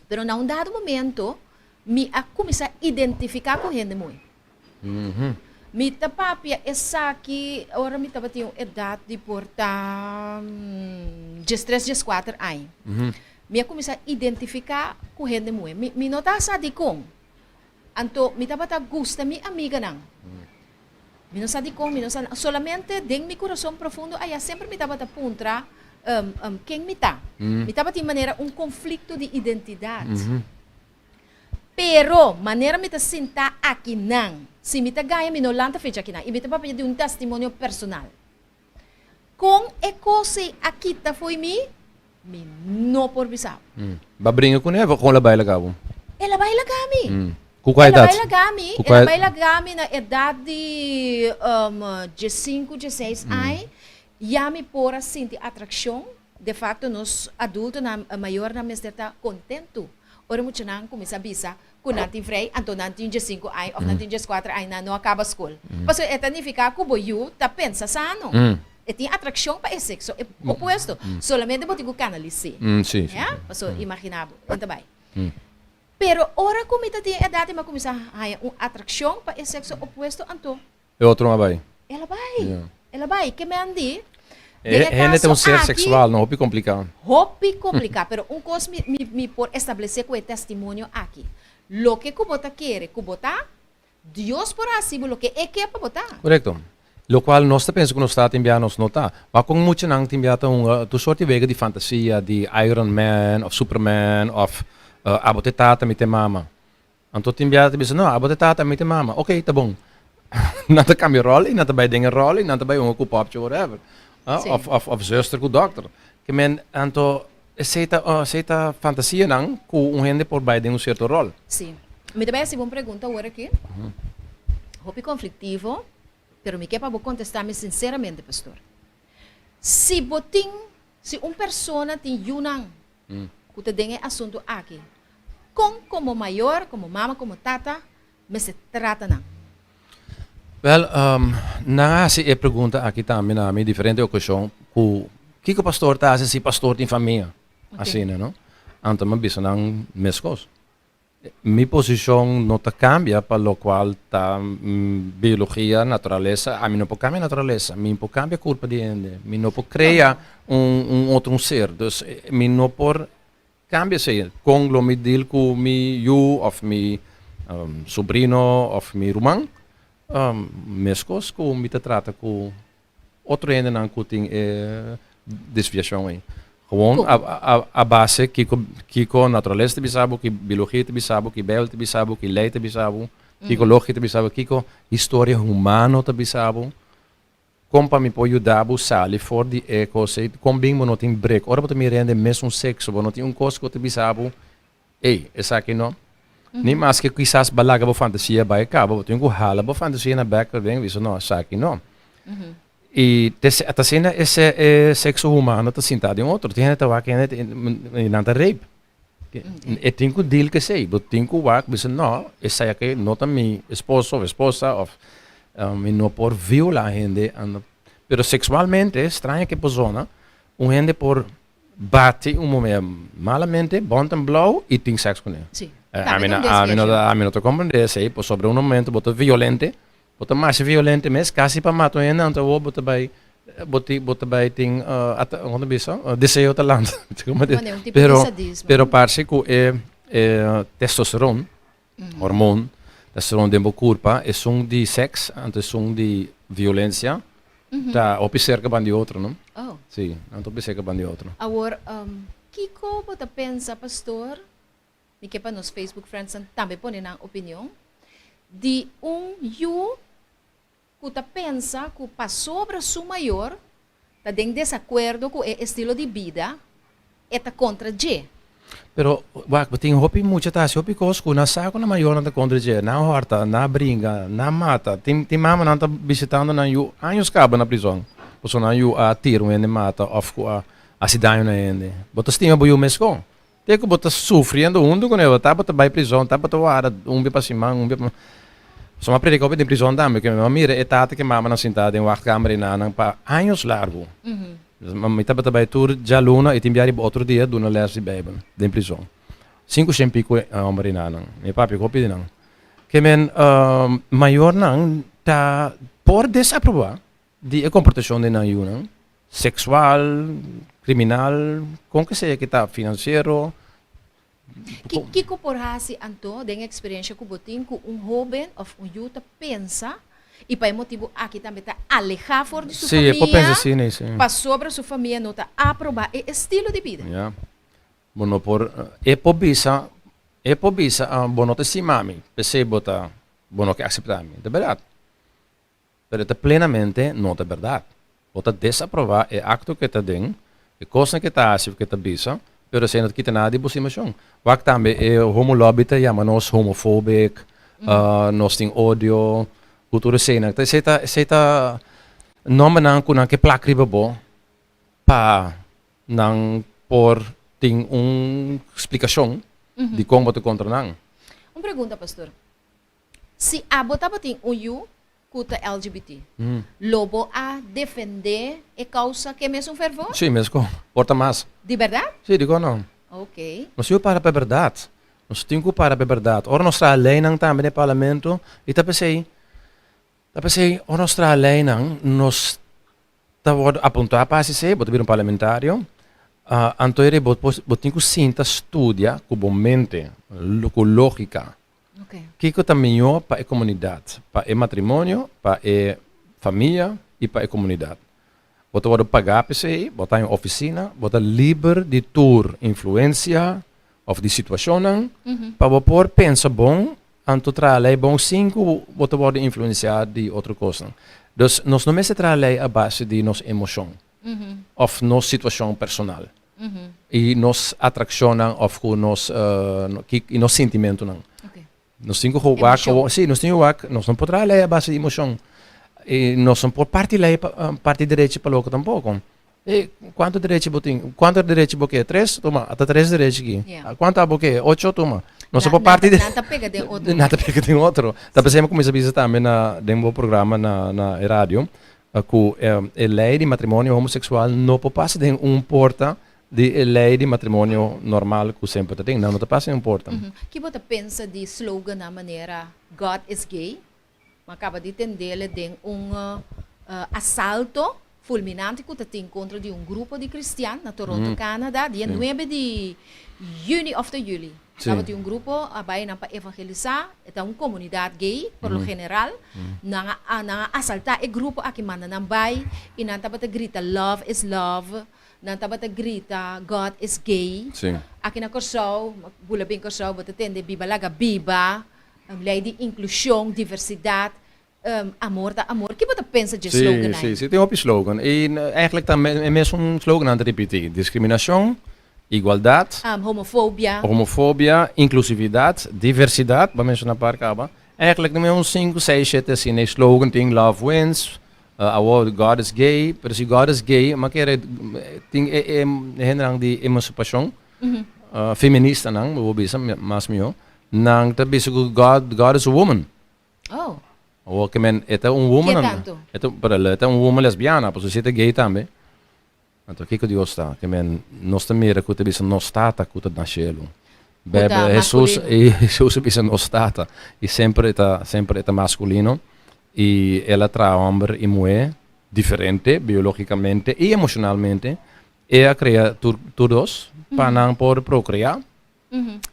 Pero na un dado momento mi a kuminsá identifiká ku hende muhé. Mi ta papia esaki ora mi tabatin un edat di por ta diestres, dieskuater aña. Mi a kuminsá identifiká ku hende muhé. Mi no ta sa dikon. Anto mi tabata gusta mi amiganan. Mi no sa dikon, mi no sa, solamente den mi kurason profundo aya semper mi tabata puntra ken mi ta. Mi tabatin manera un konflikto di identidat. Pero manera mi ta sinta akinan, si mi ta gaña mi no lanta fecha akinan i mi ta papia di un testimonio personal. Kon e kos ei a kita fo'i mi, mi no por bisa bo. Bo a bringa kuné of kon el a bai laga bo? El a bai laga mi. Ku kua El a edat? bai laga mi, Ku el a kua bai laga mi na edat di diesinku, dieseis aña. Ya mi por a sinti atrakshon. De fakto nos adultonan, mayornan mester ta kontentu ora muchanan kuminsá bisa ku nan tin vrij, anto nan tin diesinku aña òf nan tin dieskuater aña, nan no a kaba skol. Pasobra e ta nifiká ku bo yu ta pensa sano. E tin atrakshon pa e sekso opuesto. Solamente bo tin ku kanalis'é. Ya? Pasobra imaginá bo, kon ta bai. Pero ora ku mi ta tin e edat i mi a kuminsá haña un atrakshon pa e sekso opuesto, anto. E otro a bai. El a bai. El a bai. Ke men di, den e Hende ta kaso un ser aki. seksual, no? Hopi kompliká. Hopi kompliká. Pero un kos mi mi mi por establesé ku e testimonio aki. Loke ku bo ta kere ku bo ta, Dios por hasi bo loke E ke pa bo ta. Korekto. Lokual nos ta pensa ku nos ta tin bia nos no ta. Ma kon muchanan tin bia ta hunga tur sort di wega di fantasia, di Iron Man òf Superman òf abo ta e tata mi ta e mama. Anto tin bia ta bisa, no, abo ta e tata, mi ta e mama. Ok, ta bon. Nan ta kambia ròl i nan ta bai den e ròl i nan ta bai hunga ku pòpchi whatever. Òf, òf, òf zuster ku dòkter. Ke men, anto esei ta, esei ta fantasianan ku un hende por bai den un sierto ròl. Sí. Mi ta bai hasi bo un pregunta awor aki. Hopi konfliktivo, pero mi ke pa bo kontestá mi sinseramente, pastor. Si bo tin, si un persona tin yunan ku ta den e asuntu aki, kon komo mayor, komo mama, komo tata mester trata nan? Wèl, nan a hasi e pregunta aki tambe na mi diferente okashon ku kiko pastor ta hasi si pastor tin famia? Asina, no? Anto mi a bisa nan meskos. Mi posishon no ta kambia pa lokual ta biologia, naturalesa. Ami no por kambia naturalesa, mi por kambia kurpa di hende, mi no por krea un un otro un ser. Dus mi no por kambia esei. Kon lo mi deal ku mi yu òf mi sobrino òf mi ruman? Meskos ku mi ta trata ku Otro hendenan ku tin e desviashon ei. Gewoon a base kiko kiko naturalesa ta bisa bo, ki biologia ta bisa bo, ki Bijbel ta bisa bo, ki lei ta bisa bo, kiko logika ta bisa bo, kiko historia humano ta bisa bo. Kon pa mi por yuda bo sali for di e kos ei, kon bin bo no tin brek. Ora bo ta mira hende mesun sekso, bo no tin un kos ku ta bisa bo, Ey, esaki no. Ni maske kisas bo a laga bo fantasia bai kaba, bo tin ku hala bo fantasia na bek den bisa no, esaki no. I te ta asina e e sekso humano ta sinta den otro. Tin hende ta wak hende i nan ta rape. E tin ku deal ku esei. Bo tin ku wak bisa no, esaki no ta mi esposo of esposa of mi no por viola hende. Pero seksualmente, straña ke persona, un hende por Bati un mumer malamente, bont en blauw y tin seks kuné. Sí. Ami no, ami no, ami no ta comprende esei, pasobra un momento bo ta violente, bo ta masha violente mes, casi pa mata un hende, anto awor bo ta bai, bo tin, bo ta bai tin, kon ta bisa, deseo ta lanta. Bueno, un tipo Pero, di sadismo. pero parse ku e, e testosteron, hormoon, testosteron den bo kurpa, esun di seks, anto esun di violencia, Ta hopi serka ban di otro, no? Oh. Sí, nan ta hopi serka ban di otro. Awor, kiko bo ta pensa, pastor? Mi ke pa nos Facebook friendsnan tambe pone nan opinion. Di un yu ku ta pensa ku pasobra su mayor ta den desakuerdo ku e estilo di bida, e ta kontra dje. Pero, wak, bo tin hopi mucha ta hasi hopi kos ku nan sa ku nan mayornan ta kontra dje. Nan hòrta, nan bringa, nan mata. Tin, tin mamanan ta bisitando nan yu años kaba na prizòn, pasobra nan yu a tira un hende mata òf ku a hasi daño na hende. Bo ta stima bo yu meskon. Te ku bo ta sufriendo huntu ku nan, ta bo ta bai prizòn, ta bo ta warda un bia pa siman, un bia pa. Pasobra mi a predika hopi den prizòn tambe, ku mi a mira e tata ku e mamanan sintá den wachtkamer ei nan pa años largu. Mi tabata bai tur djaluna i tin bia riba otro dia duna les di Bijbel den prizon. Sinku shen piku homber di nan. Mi papia ku hopi di nan. Ke men mayornan ta por desaproba di e komportashon di nan yunan, seksual, kriminal, kon ke sea ke ta, finansiero. Kiko por hasi anto den e eksperensha ku bo tin ku un hóben òf un yu ta pensa i pa e motibu aki tambe ta alehá for di su Sí, e por pensa famia asina, sí. pasobra su famia no ta aprobá e estilo di bida? Ya. Bo no por, e por bisa, e por bisa, bo no ta stima mi, p'esei bo ta, bo no ke aseptá mi. Ta bèrdat. Pero e ta plenamente no ta bèrdat. Bo ta desaprobá e akto ku e ta den, e kosnan ku e ta hasi òf ku e ta bisa, pero esei no ta kita nada di bo stimashon. Wak tambe e homo lobby ta yama nos homofóbik, nos tin odio, ku tur eseinan. Ta esei ta esei ta nòmbernan ku nan ke plak riba bo pa nan por tin un splikashon dikon bo ta kontra nan. Un pregunta pastor. Si abo tabatin un yu ku ta LGBT, lo bo a defendé e kousa ku e mesun fervor? Sí, meskos. Por ta mas. Di bèrdat? Sí, dikon no? Oké. Nos tin ku para pa e bèrdat. Nos tin ku para pa e bèrdat. Ora nos traha leinan tambe den e parlamento, i ta p'esei, ta p'esei ora nos traha leinan, nos ta wòrdu apuntá pa hasi esei, bo ta bira un parlamentario, anto e bo bo tin ku sinta studia ku bo mente, ku lógika. Kiko ta mihó pa e komunidat, pa e matrimonio, pa e famia i pa e komunidat. Bo ta wòrdu pagá p'esei, bo ta den ofisina, bo ta liber di tur influensia òf di situashonnan pa bo por pensa bon anto traha lei bon sin ku bo ta wòrdu influensiá di otro kosnan. Dus nos no mester traha lei a base di nos emoshon òf nos situashon personal. I nos atrakshonnan òf ku nos i nos sintimentunan. Nos tin ku wak, sí, nos tin ku wak, nos no por traha lei a base di emoshon. I nos no por parti lei parti derechi pa loko tampoko. E kuantu derechi bo tin? Kuantu derechi bo ke? Tres? Tuma, ata tres derechi aki. Kuantu abo ke? Ocho? Tuma. Nos no por parti. Nan ta pega den otro. Nan ta pega den otro. Ta p'esei mi kuminsá bisa tambe na den bo programa na e radio. Ku e lei di matrimonio homoseksual no por pasa den un porta di e lei di matrimonio normal ku semper ta tin. Nan no ta pasa den un porta. Ki bo ta pensa di slogannan manera God is gay? Mi a kaba di tendele den un asalto fulminante ku ta tin kontra di un grupo di kristian na Toronto, Canada, dia nuebe di yüni òf ta yüli. Tabatin un grupo a bai nan pa evangelisá, e ta un komunidat gay por lo general. Nan a nan a asaltá e grupo aki manda nan bai i nan tabata grita love is love, nan tabata grita God is gay. Aki na Kòrsou, bula bin Kòrsou bo ta tende biba laga biba, lei di inklushon, diversidat, amor ta amor. Ki bo ta pensa dje slogan ei? Sí, sí, tin hopi slogan. I eigenlijk ta e mesun slogannan ta ripití. Diskriminashon, igualdat. Homofobia. Homofobia, inklusividat, diversidat, bo a menshoná par kaba. Eigenlijk ta un sinku, seis, shete asina e slogan tin love wins, awor God is gay, pero si God is gay, mi a kere tin e hendenan di emansipashon, feministanan, bo por bisa mas mihó, nan ta bisa ku God, God is a woman. Oh. Awor ke men e ta un woman. Ke tanto? E ta, pero e ta un woman lesbiana, pasobra si e ta gay tambe. Anto kiko Dios ta? Ke men nos ta mira ku ta bisa nos Tata ku ta na shelu. Bijbel Hesus i Hesus a bisa nos Tata i semper e ta semper e ta maskulino i el a traha hòmber i muhé diferente biológikamente i emoshonalmente. E a krea tur tur dos pa nan por prokreá.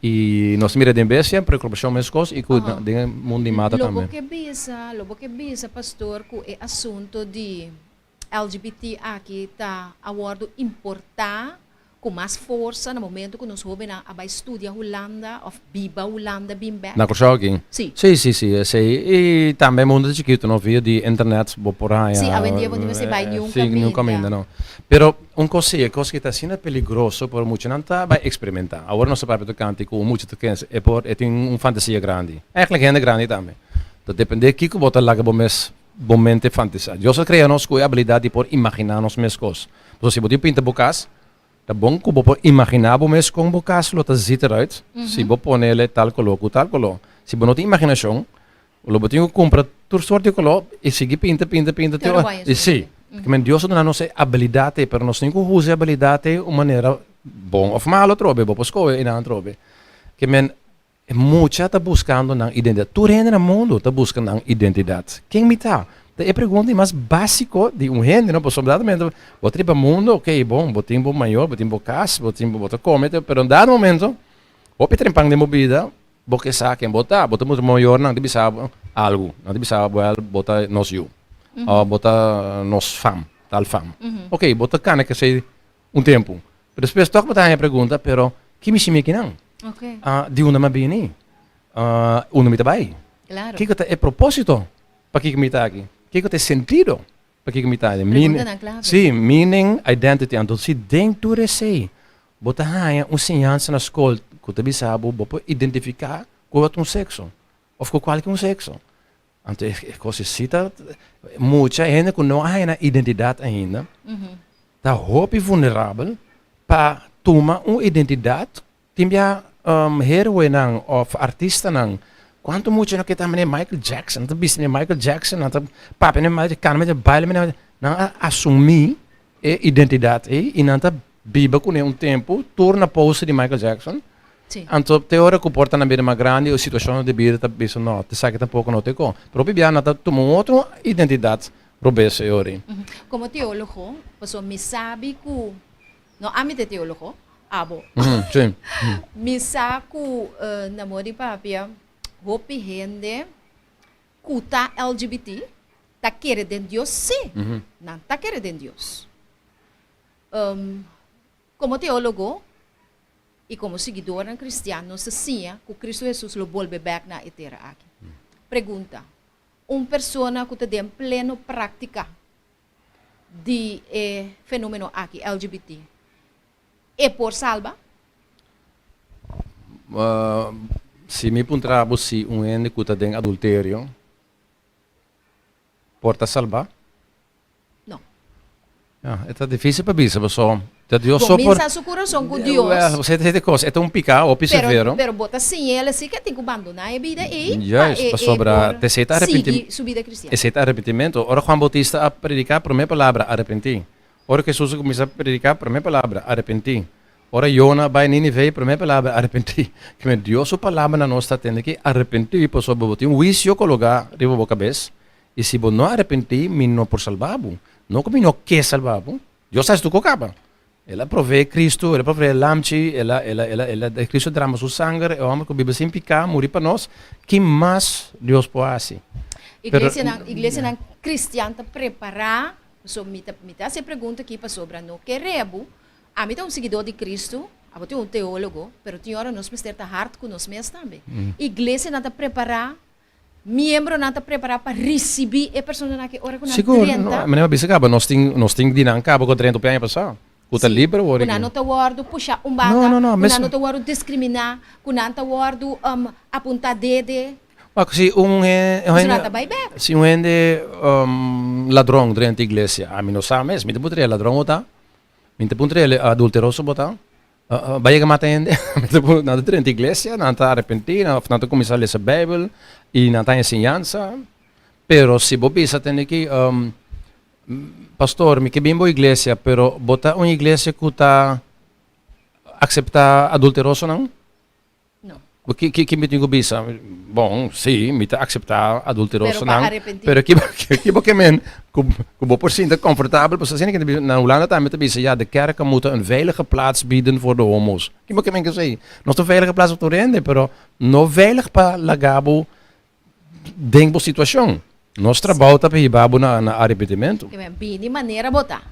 I nos mira den bestia, preokupashon meskos i ku den e mundu di mata tambe. Lo bo ke bisa, lo bo ke bisa pastor ku e asunto di LGBT aki ta a wòrdu importá ku mas forsa na momento ku nos hóbennan a bai studia Hulanda òf biba Hulanda bin bèk? Na Kòrsou aki? Sí. Sí, sí, sí, esei. I tambe e mundu ta chikitu no, via di internet bo por haña. Sí, awendia bo no mester bai niun kaminda. Sí, niun kaminda no. Pero un kos sí, e kos ki ta asina peligroso por muchanan ta bai eksperimentá. Awor nos ta papia tokante ku un mucha ta kense e por e tin un fantasia grandi. Eigentlik hende grandi tambe. Ta dependé kiko bo ta laga bo mes bo mente fantisá. Dios a krea nos ku e abilidat di por imaginá nos mes kos. Pasobra si bo tin pinta bo kas, ta bon ku bo por imaginá bo mes kon bo kas lo ta zit eruit si bo pone el e tal koló ku tal koló. Si bo no tin imaginashon, Lo bo tin ku kumpra tur sort di koló i sigui pinta, pinta, pinta te ora. I sí, men Dios a duna nos e abilidat ei, pero nos tin ku usa e abilidat ei un manera bon òf malo atrobe, bo por skohe einan atrobe. Ke men e mucha ta buskando nan identidat. Tur hende na mundu ta buska nan identidat. Ken mi ta? Ta e pregunta di mas básiko di un hende, no? Pasobra dado momento bo ta riba mundu, okey, bon, bo tin bo mayor, bo tin bo kas, bo tin bo ta kome, pero un dado momento hopi trempan den bo bida Bo ke sa ken bo ta. Bo ta mustra mayornan ta bisa bo algu. Nan ta bisa bo, wèl, bo ta nos yu. Òf bo ta nos fam, tal fam. Oké, bo ta kana kesei un tempu. Pero despues tòg bo ta haña pregunta, pero ki mi shimi akinan? Di unda mi a bini? Unda mi ta bai? Kiko ta e propósito pakiko mi ta aki? Kiko ta e sentido? Pakiko mi ta haña? Meaning, Preguntanan clave. sí, meaning, identity. Anto si den tur esei bo ta haña un siñansa na skol ku ta bisa bo bo por identifiká ku bo ta un sekso òf ku kualke un sekso. Anto e e kos esei ta mucha hende ku no a haña nan identidat ainda ta hopi vulnerabel pa tuma un identidat. Tin bia heroenan of artistanan cuanto mucha no ke ta manera Michael Jackson, nan ta bisti manera Michael Jackson, nan ta papia manera Michael, cana manera, baila manera, nan a asumi e identidad ey y nan ta biba cune un tempo tur na poster di Michael Jackson. Anto te ora cu por ta nan bira mas grandi o situacionnan di bida ta bisa no, esaki tampoco no ta e con. Pero hopi bia nan ta tuma un otro identidad robes e ora ey. Como teologo, pasobra mi sabi cu No ami ta e teologo, abo. Sí. Mi sa ku na modo di papia hopi hende ku ta LGBT ta kere den Dios sí. Nan ta kere den Dios. Komo teologo i komo siguidornan kristian nos ta siña ku Kristu Hesus lo bolbe bèk na e tera aki. Pregunta, Un persona ku ta den pleno práktika di e fenomeno aki, LGBT, e por salba? Si mi puntra bo si un hende ku ta den adulterio por ta salba? No. Ya, e ta dificil pa bisa paso ta Dios so por. Cominsa su curason cu Dios. Well, esei ta e cos, e ta un pica hopi severo. Pero bo ta siña el asi ke tin cu bandona e bida ei pa e pasobra por sigui su bida cristian. Esei ta arrepentimento. Ora Juan Bautista a predica, prome palabra, arrepenti. Ora Jesus a cuminsa predica, prome palabra, arrepenti. Ora Jona a bai Ninive, prome palabra, arrepenti. Kimen Dios su palabra na nos ta tende ki arrepenti pasobra bo tin un huicio cologa riba bo cabes. I si bo no arepentí, mi no por salba bo. No ku mi no ke salba bo. Dios a hasi tur ku kaba. El a proveé Kristu, el a proveé lamchi, el a, el a, el a, el a, Kristu a drama su sanger, e hòmber ku biba sin piká muri pa nos. Ki mas Dios por hasi? Pero. Iglesianan, iglesianan kristian ta prepará, pasobra mi ta, mi ta hasi e pregunta aki pasobra no kere bo, ami ta un siguidó di Kristu, abo tin un teólogo, pero tin ora nos mester ta hard ku nos mes tambe. Iglesianan ta prepará Miembronan ta prepará pa risibí e personanan aki ora ku nan Sigur, drenta. no, manera mi a bisa kaba, nos tin, nos tin di nan kaba ku a drenta hopi aña pasá, ku ta Sí, liber awor ku nan aki. no ta wòrdu pushá un No, banda, no, no, ku nan mes. no ta wòrdu diskriminá, ku nan ta wòrdu apuntá dede. Wak, si un he, un Pasobra hende, nan ta bai bèk. si un hende ladron drenta iglesia, ami no sa mes, mi ta puntra e ladron bo ta? Mi ta puntra el adulteroso bo ta? Bai yega mata hende? Nan ta drenta iglesia, nan ta arepentí, òf nan ta kuminsá lesa Beibel i nan ta haña enseñansa. Pero si bo bisa tende ki, Pastor, mi ke bin bo iglesia, pero bo ta un iglesia ku ta akseptá adulterosonan? No. Ki ki ki mi tin ku bisa? Bon, sí, mi ta akseptá Pero pa adulterosonan, arepentí. pero ki ki bo ke men ku ku bo por sinta komfortabel? Pasobra asina ke ta bisa, na Hulanda tambe ta bisa, ja, de kerken moeten een veilige plaats bieden voor de homo's. Ki bo ke men ku esei? Nos ta un veilige plaats pa tur hende, pero no veilig pa laga bo den bo situashon. Nos trabou ta pa hiba bo na na arepentimentu. Ke men bini manera bo ta.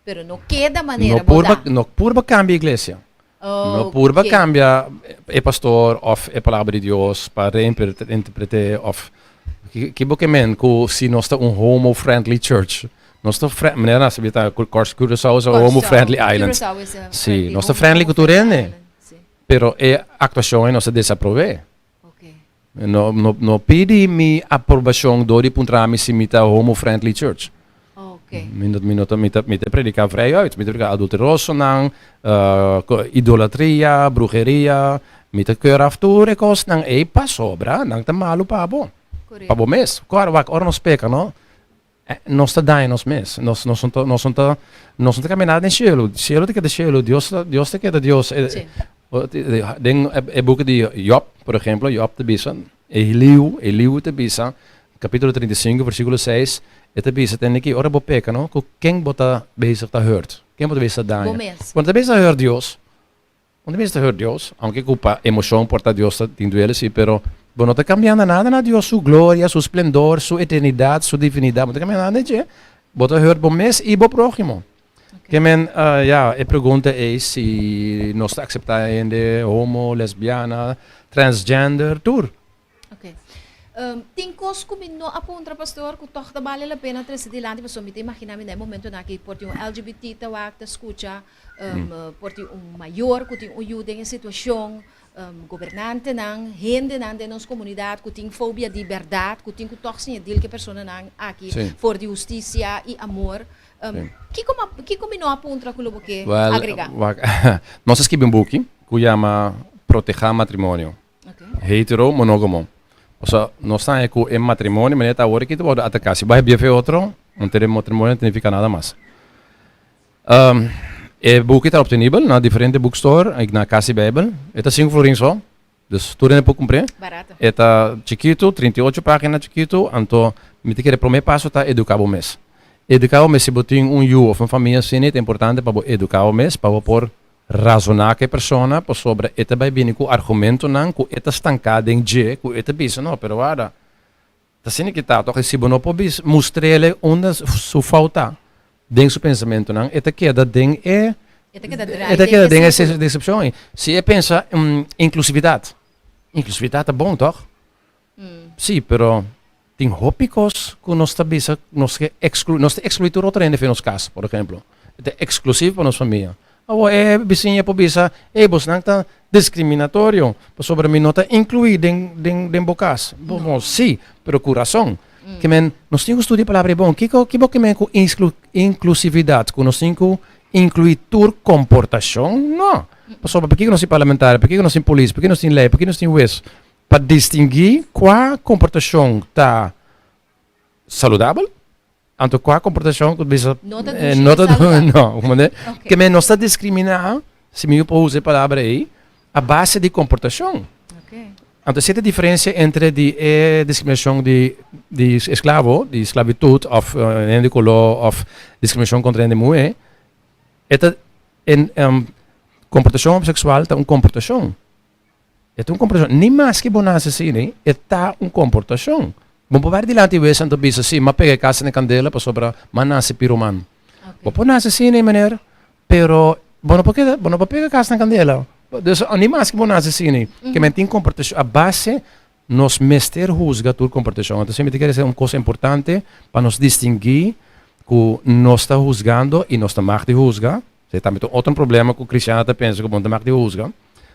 Pero no keda manera No bo purba, ta. no purba cambia iglesia. No purba Oké. cambia e pastor of e palabra di Dios pa reinterprete of ki ki bo ke men cu si nos ta un homo friendly church. Nos ta fri manera nan sa bisa cu Curaçao is a homo Curaçao, friendly island. Curaçao is a Si, friendly, nos ta homo friendly cu tur friendly hende. island. Si. Pero e actuacion ey nos ta desaprove. Oké. No no no pidi mi aprobacion door di puntra mi si mi ta homo friendly church. Oké. Mi no mi no ta mi ta mi ta predica vrij uit. Mi ta predica adulterosonan, idolatria, bruheria. Mi ta keur af tur e kosnan ey pasobra nan ta malu pa bo. Pa bo Korekto. mes. Kor wak ora nos peka no nos ta daña nos mes. Nos nos no ta nos no ta nos no ta kambia nada den shelu. Shelu ta keda shelu, Dios ta Dios ta keda Dios. Sí. Den e buki di Job, por ehemplo, Job ta bisa, Eliú, Eliú ta bisa, capítulo 35, versículo 6, e ta bisa tende ki ora bo peka, no, ku ken bo ta bezig ta hurt? Ken bo ta bezig ta daña? Bo mes. Bo no ta bezig ta hurt Dios. Bo no ta bezig ta hurt Dios, aunke ku pa emocion por ta Dios ta tin duele, si, pero bo no ta cambiando nada na Dios su gloria, su splendor, su eternidad, su divinidad, bo no ta cambiando nada na dje. Bo ta hurt bo mes i bo próhimo. Ke men, ya, e pregunta ei si nos ta akseptá hende homo, lesbiana, transgender, tur. Ok. Tin kos ku mi no a puntra pastor ku tòg ta bale la pena trese dilanti pasobra mi ta imaginá mi na e momentonan aki por tin un LGBT ta wak ta skucha, por tin un mayor ku tin un yu den e situashon, gobernantenan, hendenan den nos komunidat ku tin fobia di bèrdat, ku tin ku tòg siña dil ku e personanan aki for di hustisia i amor. Kiko kiko mi no a puntra ku lo bo ke agregá? Wak, nos a skibi un buki ku yama Protehá Matrimonio. Hetero monógamo. Osea, nos ta haña ku e matrimonio manera ta awor aki ta wòrdu ataká. Si bo bai bia otro, anto e matrimonio no ta nifiká nada mas. E buki ta optenibel na diferente bookstore i na Kas di Beibel. E ta sinku florin so, dus tur hende por kumpr'é. Barato. E ta chikitu, 38 página chikitu, anto mi ta kere promé paso ta eduká bo mes. Eduká bo mes, si bo tin un yu òf un famia asina, ta importante pa bo eduká bo mes pa bo por Razoná ku e persona pasobra e ta bai bini ku argumentonan ku e ta stanká den dje ku e ta bisa no pero warda ta asina ki ta tòg i si bo no por bisa mustr'el unda su fout ta den su pensamentonan e ta keda den e E ta keda draai e ta keda den den e e sirkulo. desepshon ei si e pensa inklusividat inklusividat ta bon tòg si pero tin hopi kos ku nos ta bisa nos ke ekskluí nos ta ekskluí tur otro hende for nos kas por ehemplo e ta eksklusivo pa nos famia awor e bisiña por bisa ey bosnan ta diskriminatorio pasobra mi no ta inkluí den den den bo kas bo si pero ku rason ke men nos tin ku studia e palabra ei bon kiko ki bo ke men ku inklusividat ku nos tin ku inkluí tur komportashon no pasobra pakiko nos tin parlamentario pakiko nos tin polis pakiko nos tin lei pakiko nos tin hues Pa distinguí kua komportashon ta saludabel, anto kua komportashon ku bisa No ta dushi no ta saludabel. no, komprendé? Ok. Ke men nos ta diskriminá, si mi por usa e palabra ei, a base di komportashon. Ok. Anto esei ta e diferensia entre di e diskriminashon di di esklavo, di sklabitut òf hende di koló òf diskriminashon kontra hende muhé, e ta en komportashon homoseksual ta un komportashon. E ta un komportashon. Ni maske bo nase asina, e ta un komportashon. Bo por bai dilanti wes anto bisa, si, m'a pega e kasa na kandela pasobra m'a nase piroman. Bo por nase asina, meneer, pero bo no por keda, bo no por pega kasa na kandela. Dus, ni maske bo nase asina, ke men tin komportashon a base, nos mester husga tur komportashon. Anto mi ta kere esei un kos importante pa nos distingui ku nos ta husgando i nos ta mag di husga. Esei tambe ta un otro problema ku kristiannan ta pensa ku bo no ta mag di husga.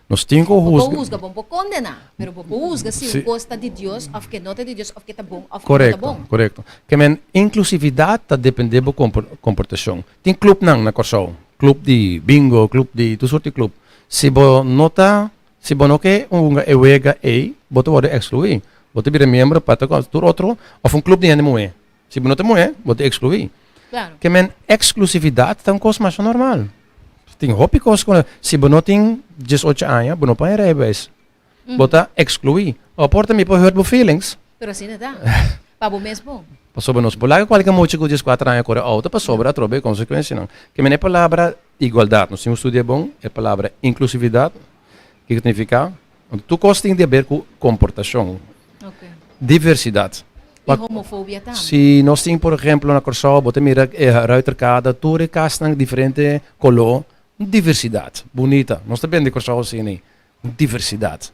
Nos tin ku Bo husga. por husga, bo por kondená, pero bo por husga si un kos ta di Dios òf ke no ta di Dios òf ke ta bon òf ke no ta bon. Korekto, korekto. Ke men inklusividat ta dependé bo komportashon. Tin klupnan na Kòrsou, klup di bingo, klup di tur sorti klup. Si bo no ta, si bo no ke hunga e wega ei, bo ta wòrdu ekskluí. Bo ta bira miembro pa tur otro òf un klup di hende muhé. Si bo no ta muhé, bo ta ekskluí. Claro. Ke men eksklusividat ta un kos masha normal. Tin hopi kos ku si bo no tin diesocho aña, bo no por haña rijbewijs. Bo ta ekskluí. O por ta mi por hurt bo feelings. Pero asina ta. Pa bo mes bon. Pasobra nos por laga kualke mucha ku dieskuater aña kore outo pasobra atrobe e konsekuensianan. Ke men e palabra igualdat, nos tin un studia bon, e palabra inklusividat, kiko ta nifiká? Tur kos tin di haber ku komportashon. Diversidat. I homofobia tambe. Si nos tin por ehemplo na Kòrsou bo ta mira e Ruiterkade tur e kasnan diferente koló, un diversidat bunita. Nos ta bende Kòrsou asina, un diversidat.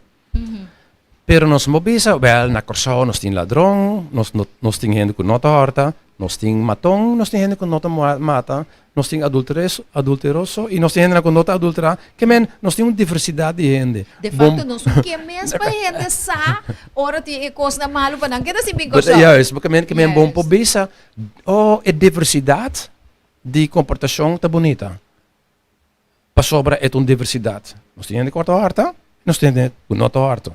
Pero nos no bisa, wèl na Kòrsou nos tin ladron, nos nos tin hende ku no ta hòrta, nos tin maton, nos tin hende ku no ta mata, nos tin adulteroso i nos tin hendenan ku no ta adulterá. Ke men, nos tin un diversidat di hende. De facto nos no ke mes pa hende sa ora tin e kosnan malu pa nan keda sin bin Kòrsou. Juist, ke men, ke men bon por bisa, oh, e diversidat di komportashon ta bunita. Pasobra e ta un diversidat. Nos tin hende ku ta hòrta, nos tin hende ku no ta hòrta.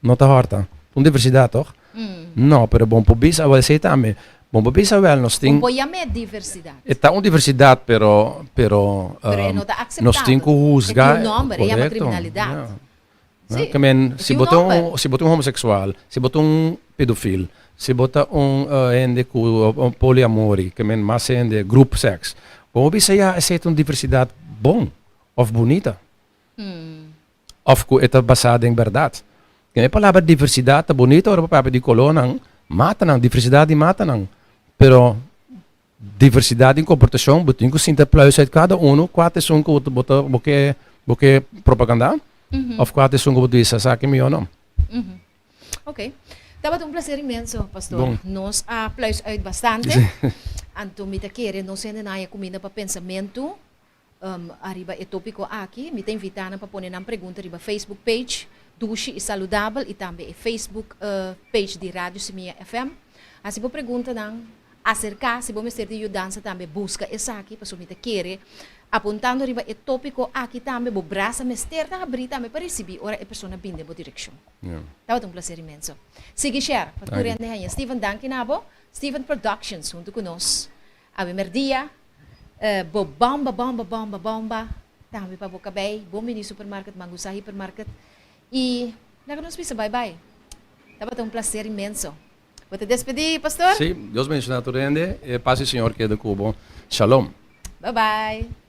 No ta hòrta. Un diversidat, tòg? No, pero bon por bisa awel esei tambe. Bon por bisa awel nos tin. Bon por yam'é diversidat. E ta un diversidat, pero, pero. Pero e no ta akseptabel. Nos tin ku husga. E tin un nòmber, e yama kriminalidat. Sí, Ke men, si bo ta un, si bo ta un homoseksual, si bo ta un pedofil, si bo ta un hende ku poliamori, ke men mas hende, group sex, bo por bisa ya esei ta un diversidat bon òf bunita. Òf ku e ta basá den bèrdat. Ke e palabra diversidat ta bunita ora bo papia di kolónan, matanan, diversidat di matanan, pero Diversidad den komportashon, bo tin ku sinta pluis uit kada unu kua ta esun ku bo ta bo ke bo ke propagandá òf kua ta esun ku bo ta bisa esaki mihó no. Ok. Tabata un plaser inmenso, pastor. Bon. Nos a pluis uit bastante. Anto mi ta kere nos hende nan haya kuminda pa pensamentu ariba e tópiko aki. Mi ta invitá nan pa pone nan pregunta riba Facebook page Dushi i Saludabel i tambe e Facebook page di Radio Simia FM. Hasi bo preguntanan, aserká si bo mester di yudansa tambe buska esaki pasobra mi ta kere apuntando riba e tópiko aki tambe bo brasa mester ta habrí tambe pa risibí ora e persona bin den bo direkshon. Tabata un plaser inmenso. Sigui share pa tur hende haña. Steven danki na bo. Steven Productions huntu ku nos. Awe merdia bo bomba bomba bomba bomba tambe pa bo kabei. Bon bini supermarket Mangusa Hypermarket y laga nos bisa bye bye. Tabata un placer inmenso. Bo ta despedi pastor? Sí, Dios bendiciona tur hende. E paz di Señor keda cu bo. Shalom. Bye bye.